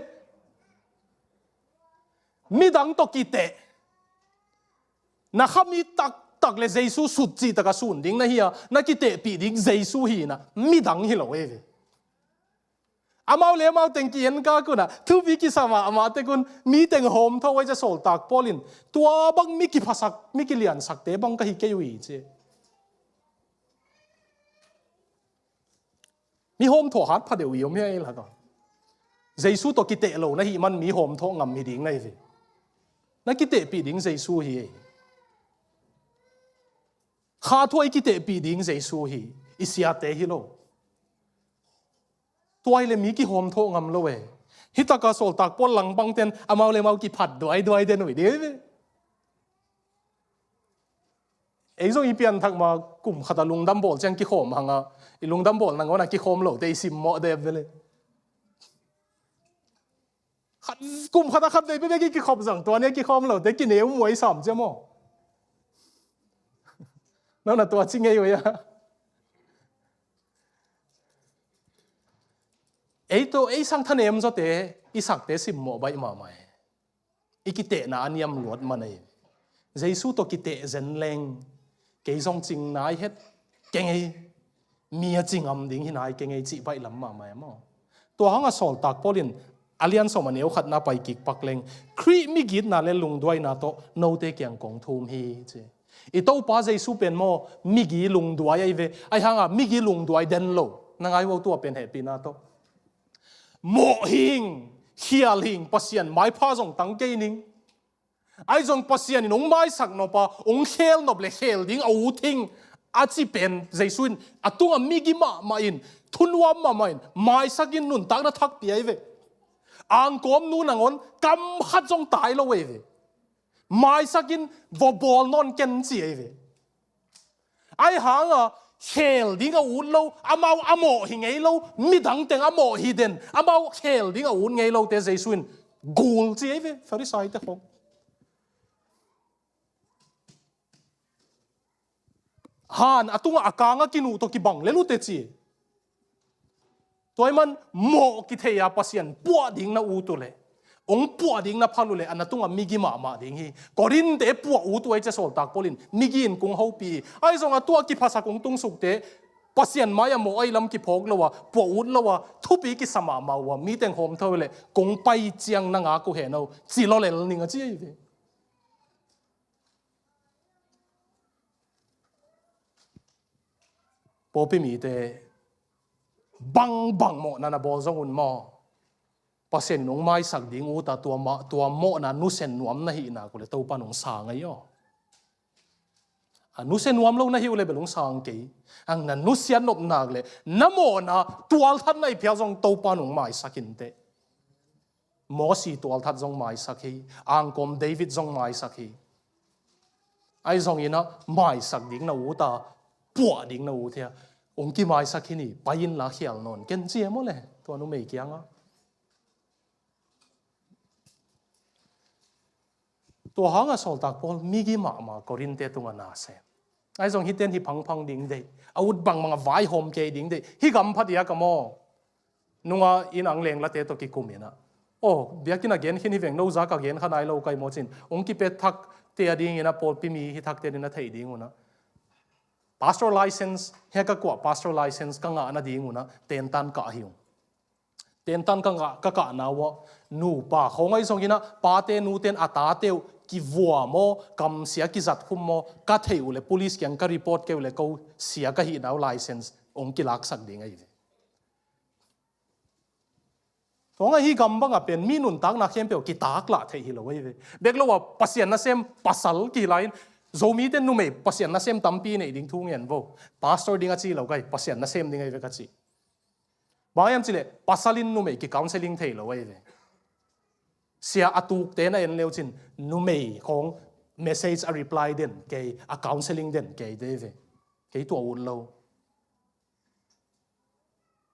Midang tawh kiteh na kha mi taktak le Jesu sut cihtak a sun ding na hi a na kitehpih ding Jesu hi na midang hi lo e ve. Amau le amau teng ki-en kak un a thupi kisa mahmah tek un mi teng hawmthawh uh a i cia sawltak Paul in tua bang mi kiphasak mi kiliansakte bang ka hi kei uh hi ci. Mi hawmthawh hat pha deuh i om hia ei lak a. Jesu tawh kiteh lo na hih man mi hawmthawh ngam hi ding na hi ve. Na kitehpih ding Jesu hi ei. Kha thu a i kitehpih ding Jesu hi. I siate hi lo. Tua hi le mi kihawmthawh ngam lo e. Hi taka sawltak Paul langpangten amau le amau kiphat duaiduai den uh hi ding ei ve. Ei zong i pianthak ma kum khata lungdam bawl ciang kikhawm hanga i lungdam bawl nangawn a kikhawm lote i simmawh dep vele. Khat, kum khata khat vei bebek i kikhop zang tua nia kikhawm lote kineu muai sam cia maw? Nona tua ci ngei uia. Ei to ei sang thanem zawte i sakte simmawh baih mahmah e. i kitehna a niam luat man ei. Jesu tawh kiteh zen leng kei zong cing nai het keng ei, mi a ci ngam ding hi nai keng ei cih baih lam mahmah e maw. Tua hanga sawltak Paul in a lian sawm a neu khatna pai kik pak leng Khrih migitna le lungduaina tawh note kiang kong thum hi ci. I Topa Jesu pen maw migi lungduai ahi ve. Ahi hanga migi lungduai den lo na ngai uh a, tua pen hehpihna tawh mawh hing, khial hing, Pasian maipha zong tang kei ning. Ahi zong Pasian in hong maisak nop a, hong khel nop le khel ding a ut hing a ci pen Jesu in a tunga migi mahmah in, thunuam mahmah in maisak in nuntakna thak pia ahi ve. Angkawm nu nangawn kam khat zong tai lo ahi ve. Maisak in va bawl nawn ken ci ahi ve. Ahi hanga khel ding a ut lo, amau a mawh hi ngei lo, midang teng a mawh hi den, amau khel ding a ut ngei lote Jesu in gul ci ahi ve, Farisaite khong. Han a tunga a kanga kinuh tawh kibang lel uh teh ci. Tua ahih man mawh kithei a Pasian puah ding na ut uh leh, hong puah ding na phal uh leh, a na tunga migi mahmah ding hi. Korinthte puah ut uh ahi cia sawltak Paul in migi in kong hopih. Ahi zong a tua kiphasak hong tungsukte Pasian mai-ah mawh ahi lam kiphawk lo a, puah ut lo a, thupi kisa mahmah uh a, mi teng hawm tho leh kong pai ciang na ngak uh hen aw, ci lawlel ning a ci ahi ve. Pawlpi mite bangbang mawhna na bawl zong un maw, Pasian in hong maisak ding ut a, tua ma-, tua mawhna nusia nuam na hih nak uh leh Topa in hong sang ahi aw. A nusia nuam lo na hih uh leh bel hong sang kei. Ang na nusia nop nak leh na mawhna tualthat na hi phial zong Topa in hong maisak inteh. Mosi tualthat zong maisak hi, angkawm David zong maisak hi. Ahi zongin a maisak ding na ut a, puah ding na ut hi a, hong kimaisak hi ni, pai inla khial nawn ken ci e maw le, tua numei kiangah. Tua hanga sawltak Paul migi mahmah Korinthte tungah na sem. Ahi zong hihte in hih phangphang ding deih, a ut bangbang a vaihawm kei ding deih, hih gam pha diak a maw. Nunga in ang lenglate tawh kikum in a, aw, biakinn a gen khin hi veng, no zak a gen kha nai lo ka hi maw cin, hong kipia thakte a dingin a pawlpi mi hi thakte in a theih ding un a, pastor license, hia ka kuah pastor license ka ngah nading un a tentan kah hi ung. Tentan ka ngah, ka kahna uh ah, nupa khawng ahi zongin a, pate nute in a tate uh kivuam aw, kamsia kizat khum aw, ka theih uh leh police kiang ka report kei uh leh ko sia ka hihna uh license hong kilaksak ding ahi ve. Tua ngah hih gam bangah pen mi nuntakna khempeuh kitaklah theih hi lo ahi ve. Bek lo a Pasian nasem pasal kihi lai-in, Zomite numei Pasian nasem tampi neih ding thu ngen vo. Pastor ding a ci lo ka hi, Pasian nasem ding ahi ve ka ci. Bang hiam cih leh pasal in numei ki counseling thei lo ahi ve. Sia a tukte na en leu cin numei khawng message a reply den kei, a counseling den kei te ahi ve. Kei tua ut lo.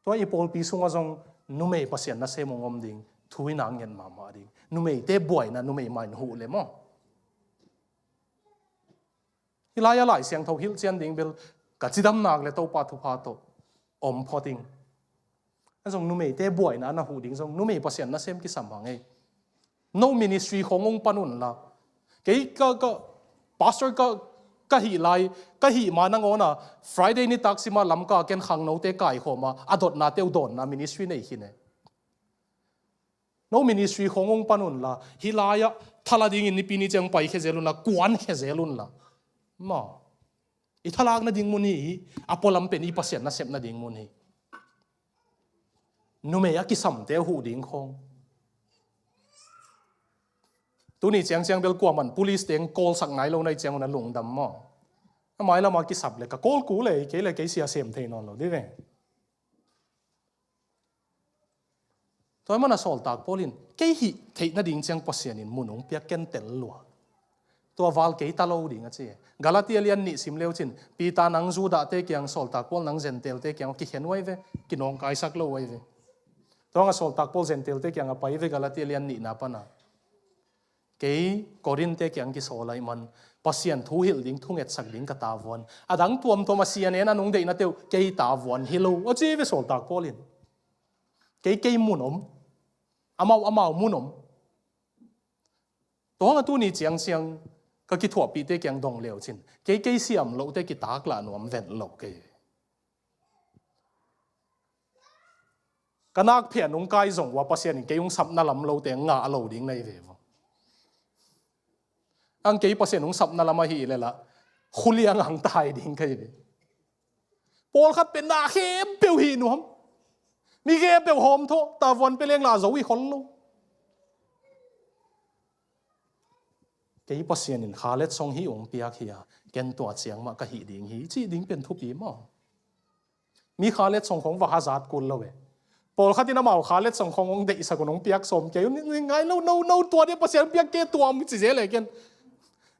Tua i pawlpi sungah zong numei Pasian nasem hong om ding thu in a ngen mahmah ding. Numeite buaina numei mah in huh le maw. Hih lai-ah Lai Siangtho hilhcian ding bel ka cidam nak leh Topa thupha tawh om phot ing. Ahi zong numeite buaina na huh ding zong numei Pasian nasem kisam hang ei. No ministry khawng hong pan unla. Kei ka, ka, pastor ka, ka hih lai, ka hih ma nangawn a Friday nitak sima Lamka ken khangnote kaikhawm a, a dotnate uh dawnna ministry nei khin e. No ministry khawng hong pan unla, hih lai-ah thala dingin Nipi ni ciang paikhia zel unla, kuankhia zel unla. Maw. I thalak nading mun hi, a pualam pen i Pasian nasep nading mun hi. Numei a kisamte a huh ding khawng. Tuni ciangciang bel kuaman police teng call sak nai lo na hih ciang un a lungdam maw. A mailam a kisap leh ka call kul e, kei leh kei sia sem thei nawn lo dih ve. Tua ahih manin a sawltak Paul in kei hih theih nading ciang Pasian in mun hong piak ken tel lua. Tua val kei ta lo ding a ci. Galatia lian nih sim leu cin, Peter nang Judahte kiang, sawltak Paul nang Gentile-te kiang kikhen uh ahi ve, kinawngkaisak lo uh ahi ve. Tua hang a sawltak Paul Gentile-te kiang a pai ve Galatia lian nihna pan a. Kei Korinthte kiang kisawl ahih man Pasian thu hilh ding, thu ngetsak ding ka tavuan. A dang tuamtuam a C N N a nung deihnate uh kei tavuan hi lo a ci ve sawltak Paul in. Kei kei mun om. Amau amau mun om. Tua hang a tuni ciangciang ka kithuahpihte kiang dong leucin kei, kei siam lohte kitaklah nuam ven lo kei. Ka nakphian hong kai zong ua Pasian in kei hong sapna lam lote ngah lo ding na hi ve vo. Ang kei Pasian hong sapna lam ahi leh lah khuliang ang tai ding ka hi ve. Pawlkhat pen na khempeuh hih nuam, mi khempeuh hawm thawh, tavuan pia leng lah zo hi khol lo. Kei Pasian in kha letsong hih hong piak hi a, ken tua ciang mah ka hih ding hi cih ding pen thupi maw? Mi kha letsong khong va hazat kul lo e. Pawlkhat in amau kha letsong khong hong deihsak un hong piak sawm kei un, ngai lo, no, no, tua ding Pasian piak kei, tua hong ci zel e ken.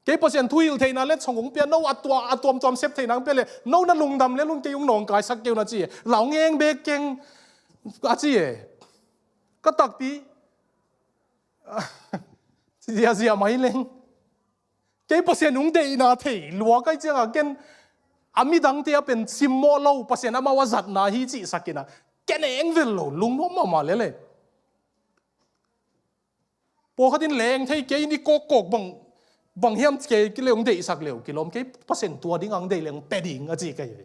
Kei Pasian thuhilh theihna letsong hong pia, no, a tua, a tuamtuam sep theihna hong pia le, no, na lungdam le lung kei hong nawngkaisak kei un a ci e. Lau ngeng bek keng a ci e. Ka takpi ziazia mai leng. Kei Pasian hong deihna thei lua kai ciangah ken a midangte a pen simmawh lo, Pasian amau a zatna hi cihsak inah ken eng vel lo, lungnuam mahmah lele. Pawlkhat in leng thei kei ni kawkkawk bang, bang hiam kei le hong deihsak le uh kilawm, kei Pasian tua ding ang deih le hong pia ding a ci kei ve.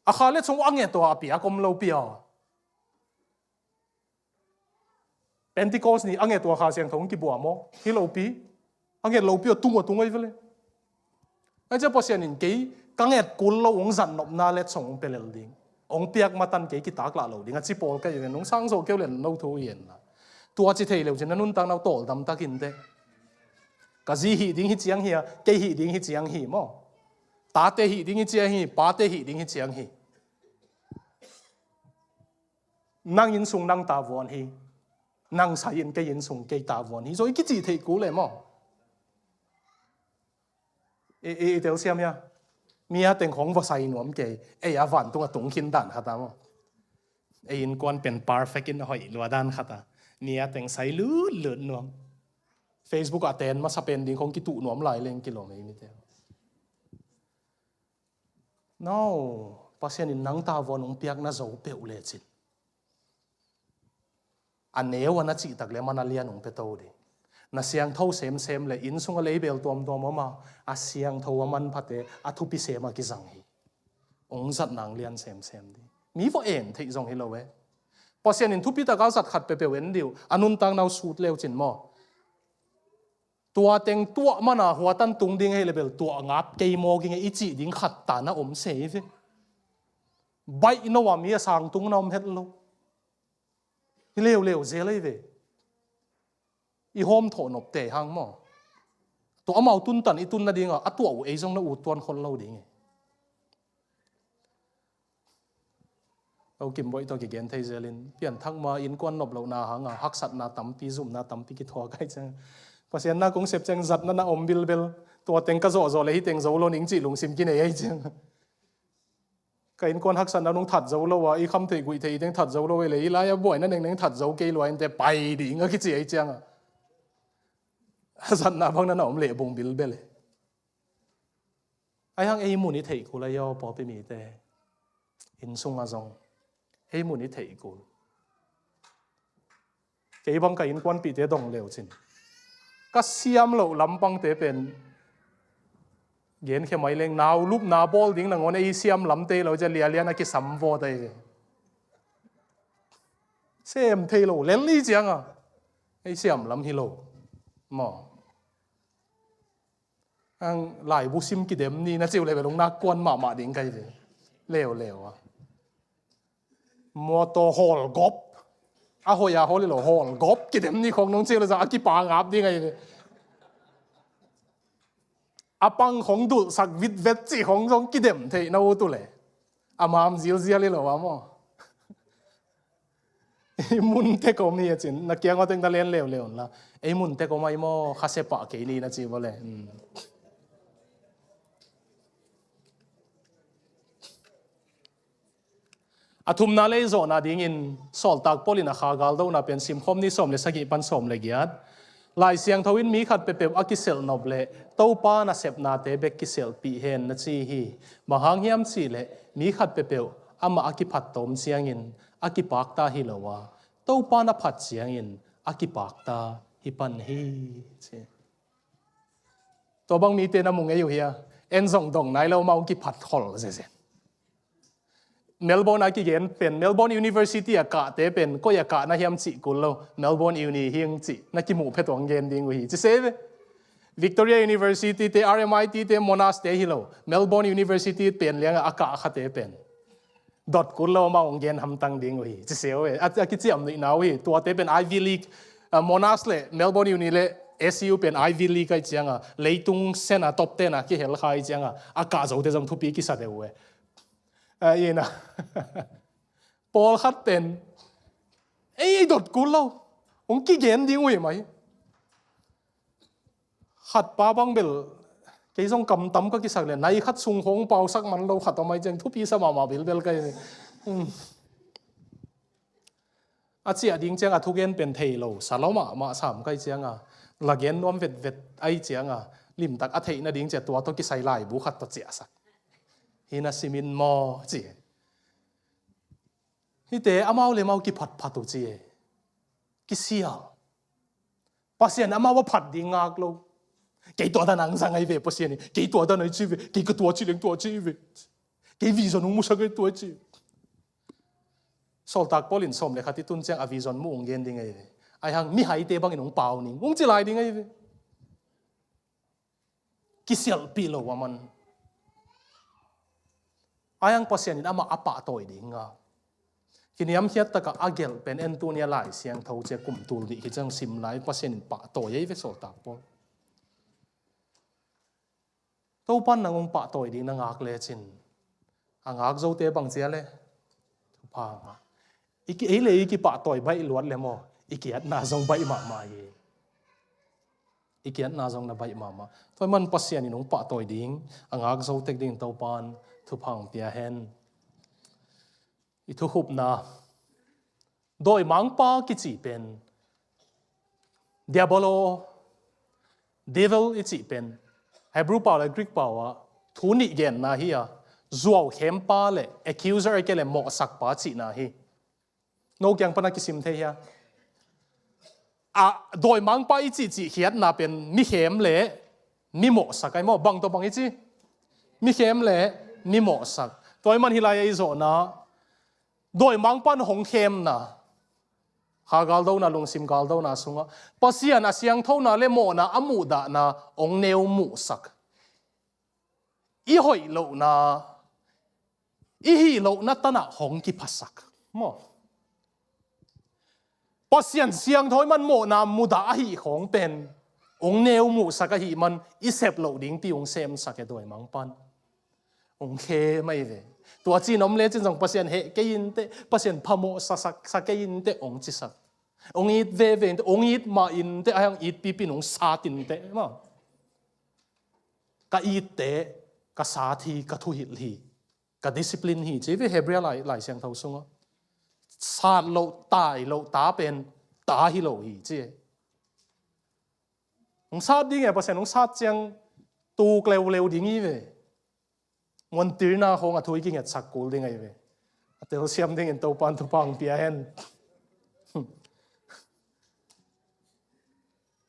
A kha le chung a nget uh a piak om lo pia. Pentecost ni a nget uh a Kha Siangtho hong kibuam aw, hi lopi. A nget lopi aw, tung aw, tung aw i vele. Ai cia Pasian in kei ka nget kul lo hong zat nopna letsong hong pia lel ding, hong piak matan kei kitaklah lo ding a ci pawl ka hi ven, hong sang zawh keu len no thu hi en la. Tua ci thei leu cin na nuntakna uh tawldam takin te. Ka zi hih ding hi ciang hi a, kei hih ding hi ciang hi maw? Tate hih ding hi ciang hi, pate hih ding hi ciang hi. Nang inn sung nang tavuan hi. Nang sai in kei inn sung kei tavuan hi. Zoi kici thei kul e maw? E, e, e tel siam hia. Mi a teng khong va sai nuam kei. Ei a vantung a tung khin dan khat a maw? Ei innkuan pen perfect in a hoih lua dan khat a. Mi a teng sai lutlut nuam. Facebook a ten masa pen ding khong kituh nuam lai leng kilawm ei mite. No, Pasian in nang tavuan hong piakna zo peuh lecin a neu a na cihtak le man a lian hong pia to ding. Na siangtho semsem le inn sung a leibel tuamtuam om a, a siangtho a manphate a thupi sem a kizang hi. Hong zat nang lian semsem ding. Mi va en theih zong hi lo e. Pasian in thupi taka zat khat pepeuh en diu a nuntakna uh sut leu cin maw? Tua teng tuah mana hua tan tung ding hei le bel tuah ngap kei maw ging e i cih ding khat ta na om se hi ve. Baih no a mi a sang tung na om het lo. Hi leuleu zel ei ve. I hawm thawh nop te hang maw? Tua amau tuntan i tun nadinga a tuah uh ei zong na ut tuan khol lo ding e. Au Kim Boih tawh kigen thei zelin pianthak ma innkuan nop lohna hanga haksatna tampi, zumna tampi kithuak ai ciang. Pasian na kong sep ciang zatna na om bilbel. Tua teng ka zawhzawh le hi teng zo lo ning cih lungsim kinei ai ciang. Ka innkuan haksatna nung that zo lo a, i kham theih guih theih i teng that zo lo ei le, i lai a buaina nengneng that zo kei lua in te pai ding a kici ai cianga. Zatna bang na na om leh bung bilbel e. Ai hang ei mun i theih kul a i aw pawlpi mite. Inn sungah zong ei mun i theih kul. Kei bang ka innkuanpihte dong leu cin ka siam loh lampangte pen genkhia mai leng nau lupna bawl ding nangawn ei siam lamte lo cia lialian a kisam vawt ai ve. Sem thei lo lel i cianga ei siam lam hi lo maw? Ang laibu sim kidem ni na ciu level ung nak kuan mahmah ding kai ve. Leuleu a motor hawlgawp a hoih a hawl i lo hawlgawp kidem ni khong nung ciu le zang a kipa ngap ding ai ve. A pang khong dulhsak vitvet cih khong zong kidem theih na ut uh le a mam zilzial i lo a maw? Ei mun tek om hi a cin na kiang aw tek na len leuleu la. Ei mun tek om ai maw kha sepah kei ni na ci vawle. A thumna lei zawhna dingin sawltak Paul in a kha galdohna pen simkhawm ni sawm le sagih pan sawm le giat. Lai Siangtho in mi khat pepeuh a kiselh nop le Topa nasepnate bek kiselhpih hen na ci hi. Bang hang hiam cih leh mi khat pepeuh amah a kiphat tawm ciangin a kipakta hi lo a, Topa na phat ciangin a kipakta hi pan hi, ci. Tua bang mite na mu ngei uh hia? En zong dong nai lo, amau hong kiphat khol zenzen. Melbourne a kigen pen, Melbourne University a kahte pen koi a kah na hiam cih kul lo, Melbourne Uni hi ing cih na kimuh phet uh hong gen ding uh hi, ci se ve. Victoria University te, R M I T te, Monash te hi lo, Melbourne University pen liang a kah khate pen dot kul lo, amau hong gen hamtang ding uh hi, ci se uh e. A, a kiciam nuihna uh hi. Tuate pen Ivy League, a, Monash le Melbourne Uni le S U pen Ivy League ahi cianga, leitung sen a top ten a kihel kha ahi cianga, a kah zote zong thupi kisa deuh uh e. A, ina. Pawlkhat pen ei, ei dot kul lo, hong kigen ding uh hi mai. Khat pa bang bel, kei zong kam tam ka kisak le, nai khat sung khawng pausak man lo khat om ahi ciang thupi sa mahmah bilbel ka hi. Hmm. A ciah ding ciang a thugen pen thei lo sa lo mahmah sam ka hi cianga, la gen nuam vetvet ahi cianga, limtak a theih nading ciah tua tawh kisai laibu khat tawh ciahsak. Hi na simin maw ci. Hihte amau le amau kiphatphat uh ci e. Kisial. Pasian amau a phat ding ngak lo. Kei tua dan ang zang ahi ve Pasian in. Kei tua dan ahi ci ve. Kei ka tua ci leng tua ci ve. Kei vision hong musak ahi tua ci. Sawltak Paul in sawm le khat i tun ciang a vision mu hong gen ding ahi ve. Ahi hang mihaite bangin hong pau ning, hong ci lai ding ahi ve. Kisialhpih lo a man. Ahi hang Pasian in amah a pahtawi ding a kiniamkhiat taka a gelh pen en tuni a Lai Siangtho cia kum tul nih hi ciang sim lai, Pasian in pahtawi ahi ve Sawltak Paul. Topan nang hong pahtawi ding na ngak lecin a ngak zote bang cia le thupha ngah. I ki, ei le i kipahtawi baih luat le maw, i kiatna zong baih mahmah hi. I kiatna zong na baih mahmah. Tua ahih man Pasian in hong pahtawi ding a ngak zo tek ding Topan thupha hong pia hen. I thukhupna, dawimangpa kici pen, diabolo, devil i cih pen Hebrew pau le Greek pau ah thu nih genna hi a, zuaukhempa le accuser, a kei le mawhsakpa cihna hi. No kiang pana kisim thei hia? A, dawimangpa i cihcih khiatna pen mikhem le mimawhsak ahi maw? Bang tawh bang i ci? Mikhem le mimawhsak. Tua ahih man hih lai-ah i zawhna, dawimangpan hong khemna, kha galdona, lungsim galdona sungah Pasian a siangthona le mawhna a muhdahna hong neu muhsak. I hoih lohna, i hih lohna tanah hong kiphasak maw? Pasian siangtho ahih man mawhna mudah ahih khawng pen hong neu muhsak ahih man i sep loh dingpi hong semsak e dawimangpan. Hong khem ahi ve. Tua cin om lecin zong Pasian heh kei inteh, Pasian phamawh sa, sa, sa kei inteh hong cisak. Hong it veve inteh, hong it mah inteh, ahi hang it pipin hong sat inteh maw? Ka itte, ka sat hi, ka thuhilh hi, ka discipline hi, ci ve Hebrew lai, Lai Siangtho sungah. Sat loh, tai loh ta pen ta hi lo hi, ci. Hong sat ding e, Pasian hong sat ciang tuk leuleu ding hi ve. Muantirna khawng a thu i kingetsak kul ding ahi ve. A telsiam dingin Topan thupha hong pia hen.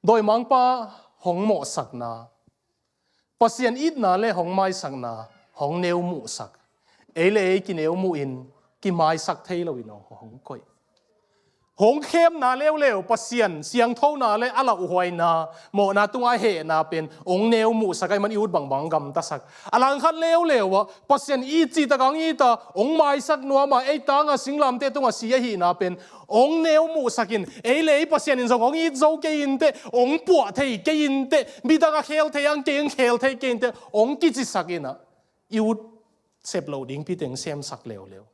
Dawimangpa hong mawhsakna, Pasian itna le hong maisakna hong neu muhsak. Ei le ei kineu muhin kimaisak thei loin hong, hong koih. Hong khemna leuleu, Pasian siangthona le a lauhuaina, mawhna tunga a hehna pen hong neu muhsak ahih man i ut bangbang gamtasak. A langkhat leuleu ah Pasian it cihtak hong it a, hong maisak nuam a, ei tanga singlamteh tunga si ahihna pen hong neu muhsak in, ei le ei Pasian in zong hong it zo kei inteh, hong puah thei kei inteh, midang a khel thei ang kei, hong khel thei kei inteh, hong kicisak in ah, i ut sep loh dingpi teng semsak leuleu.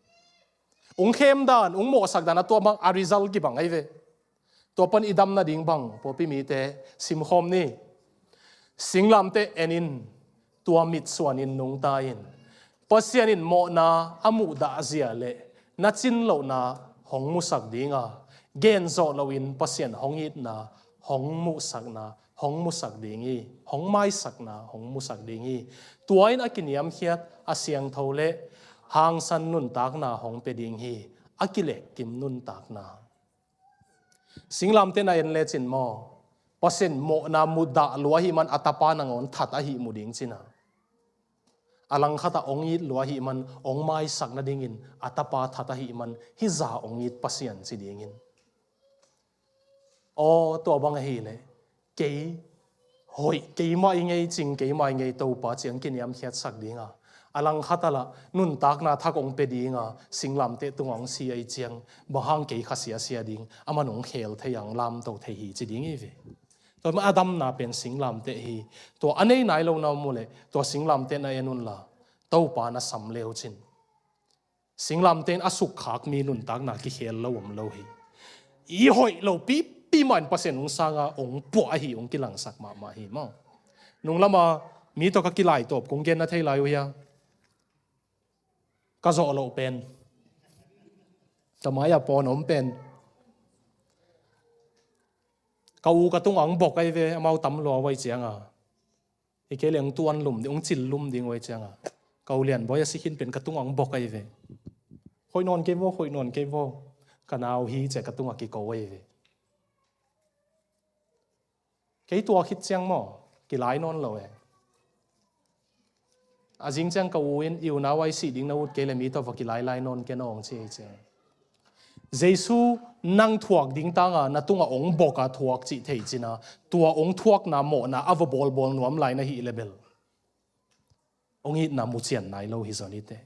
Hong khem dan, hong mawhsak dan a tuam hang a result kibang ahi ve. Tua pan i dam nading bang, pawlpi mite simkhawm ni. Singlamteh en in, tua mitsuanin nungta in. Pasian in mawhna a muhdahzia le na cin lohna hong musak ding a, genzawh loin Pasian hong itna hong muhsakna hong musak ding hi, hong maisakna hong musak ding hi. Tua in a kiniamkhiat, a siangtho le hangsan nuntakna hong pia ding hi, a kilekkim nuntakna. Singlamteh na en lecin maw, Pasian mawhna mudah lua ahih man a tapa nangawn that ahi mu ding cina. A langkhatah ong it lua ahih man, ong maisak nadingin a tapa that ahih man, hih zah ong it Pasian ci dingin. Aw, tua bang ahileh kei hoih keimah i ngei, cing keimah i ngei, Topa ciang kiniamkhiatsak dinga, a langkhatah lah nuntakna thak ong pia dinga, singlamteh tungah ong si ahi ciang, bang hang kei kha siasia ding, aman ong khel thei a, ong lamto thei hi ci ding hi ve. Tua mah a damna pen singlamteh hi. Tua a nei nai lo na om uh leh tua singlamteh na en unla, Topa na sam leu cin. Singlamteh in a sukkhak mi nuntakna kikhel lo om lo hi. I hoih lo pipi mah in Pasian ong sanga ong puah ahi, ong kilangsak mahmah hi maw. Nunglama mi tawh ka kilaitawp kong genna thei lai uh hia? Ka zawh loh pen, ka mai-ah pawn om pen, ka u ka tungah ong bok ahi ve, amau tam lua uh ahi cianga. Hi kei leh ong tuan lum ding, ong cil lum ding uh ahi cianga, ka u Lianbawi a si khin pen ka tungah ong bok ahi ve. Hoih nawn kei vaw, hoih nawn kei vaw. Ka nau hi ci-a ka tungah kiko ahi ve. Kei tua khit ciang maw, kilai nawn lo e. A zing ciang ka u in, i unau a i sih ding na ut kei leh mi tawh va kilai lai nawn ken aw, ong ci hi ciang. Jesu nang thuak ding tanga na tungah ong bok a thuak cih thei cina, tua ong thuakna mawhna a va bawlbawl nuam lai na hih leh bel, ong itna mucian nai lo hi zaw ni teh.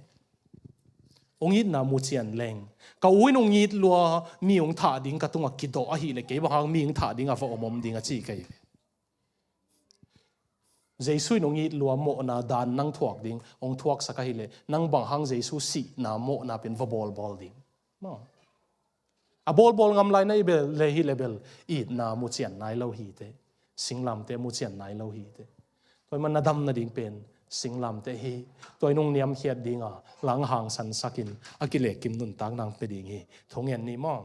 Ong itna mucian leng, ka u in ong it lua, mi ong thah ding ka tungah kidawh ahih leh kei bang hang mi ong thah ding a va om om ding a ci kei. Jesu in ong it lua mawhna dan nang thuak ding ong thuaksak ahih leh, nang bang hang Jesu sihna mawhna pen va bawlbawl ding? Maw. A bawlbawl ngam lai na hih bel, le hih leh bel, itna mucian nai lo hi teh. Singlamteh mucian nai lo hi teh. Tua ahih man na dam nading pen singlamteh hi. Tua in ong niamkhiat dinga, lang hangsansakin a kilehkim nuntakna ong pia ding hi. Thungen ni maw.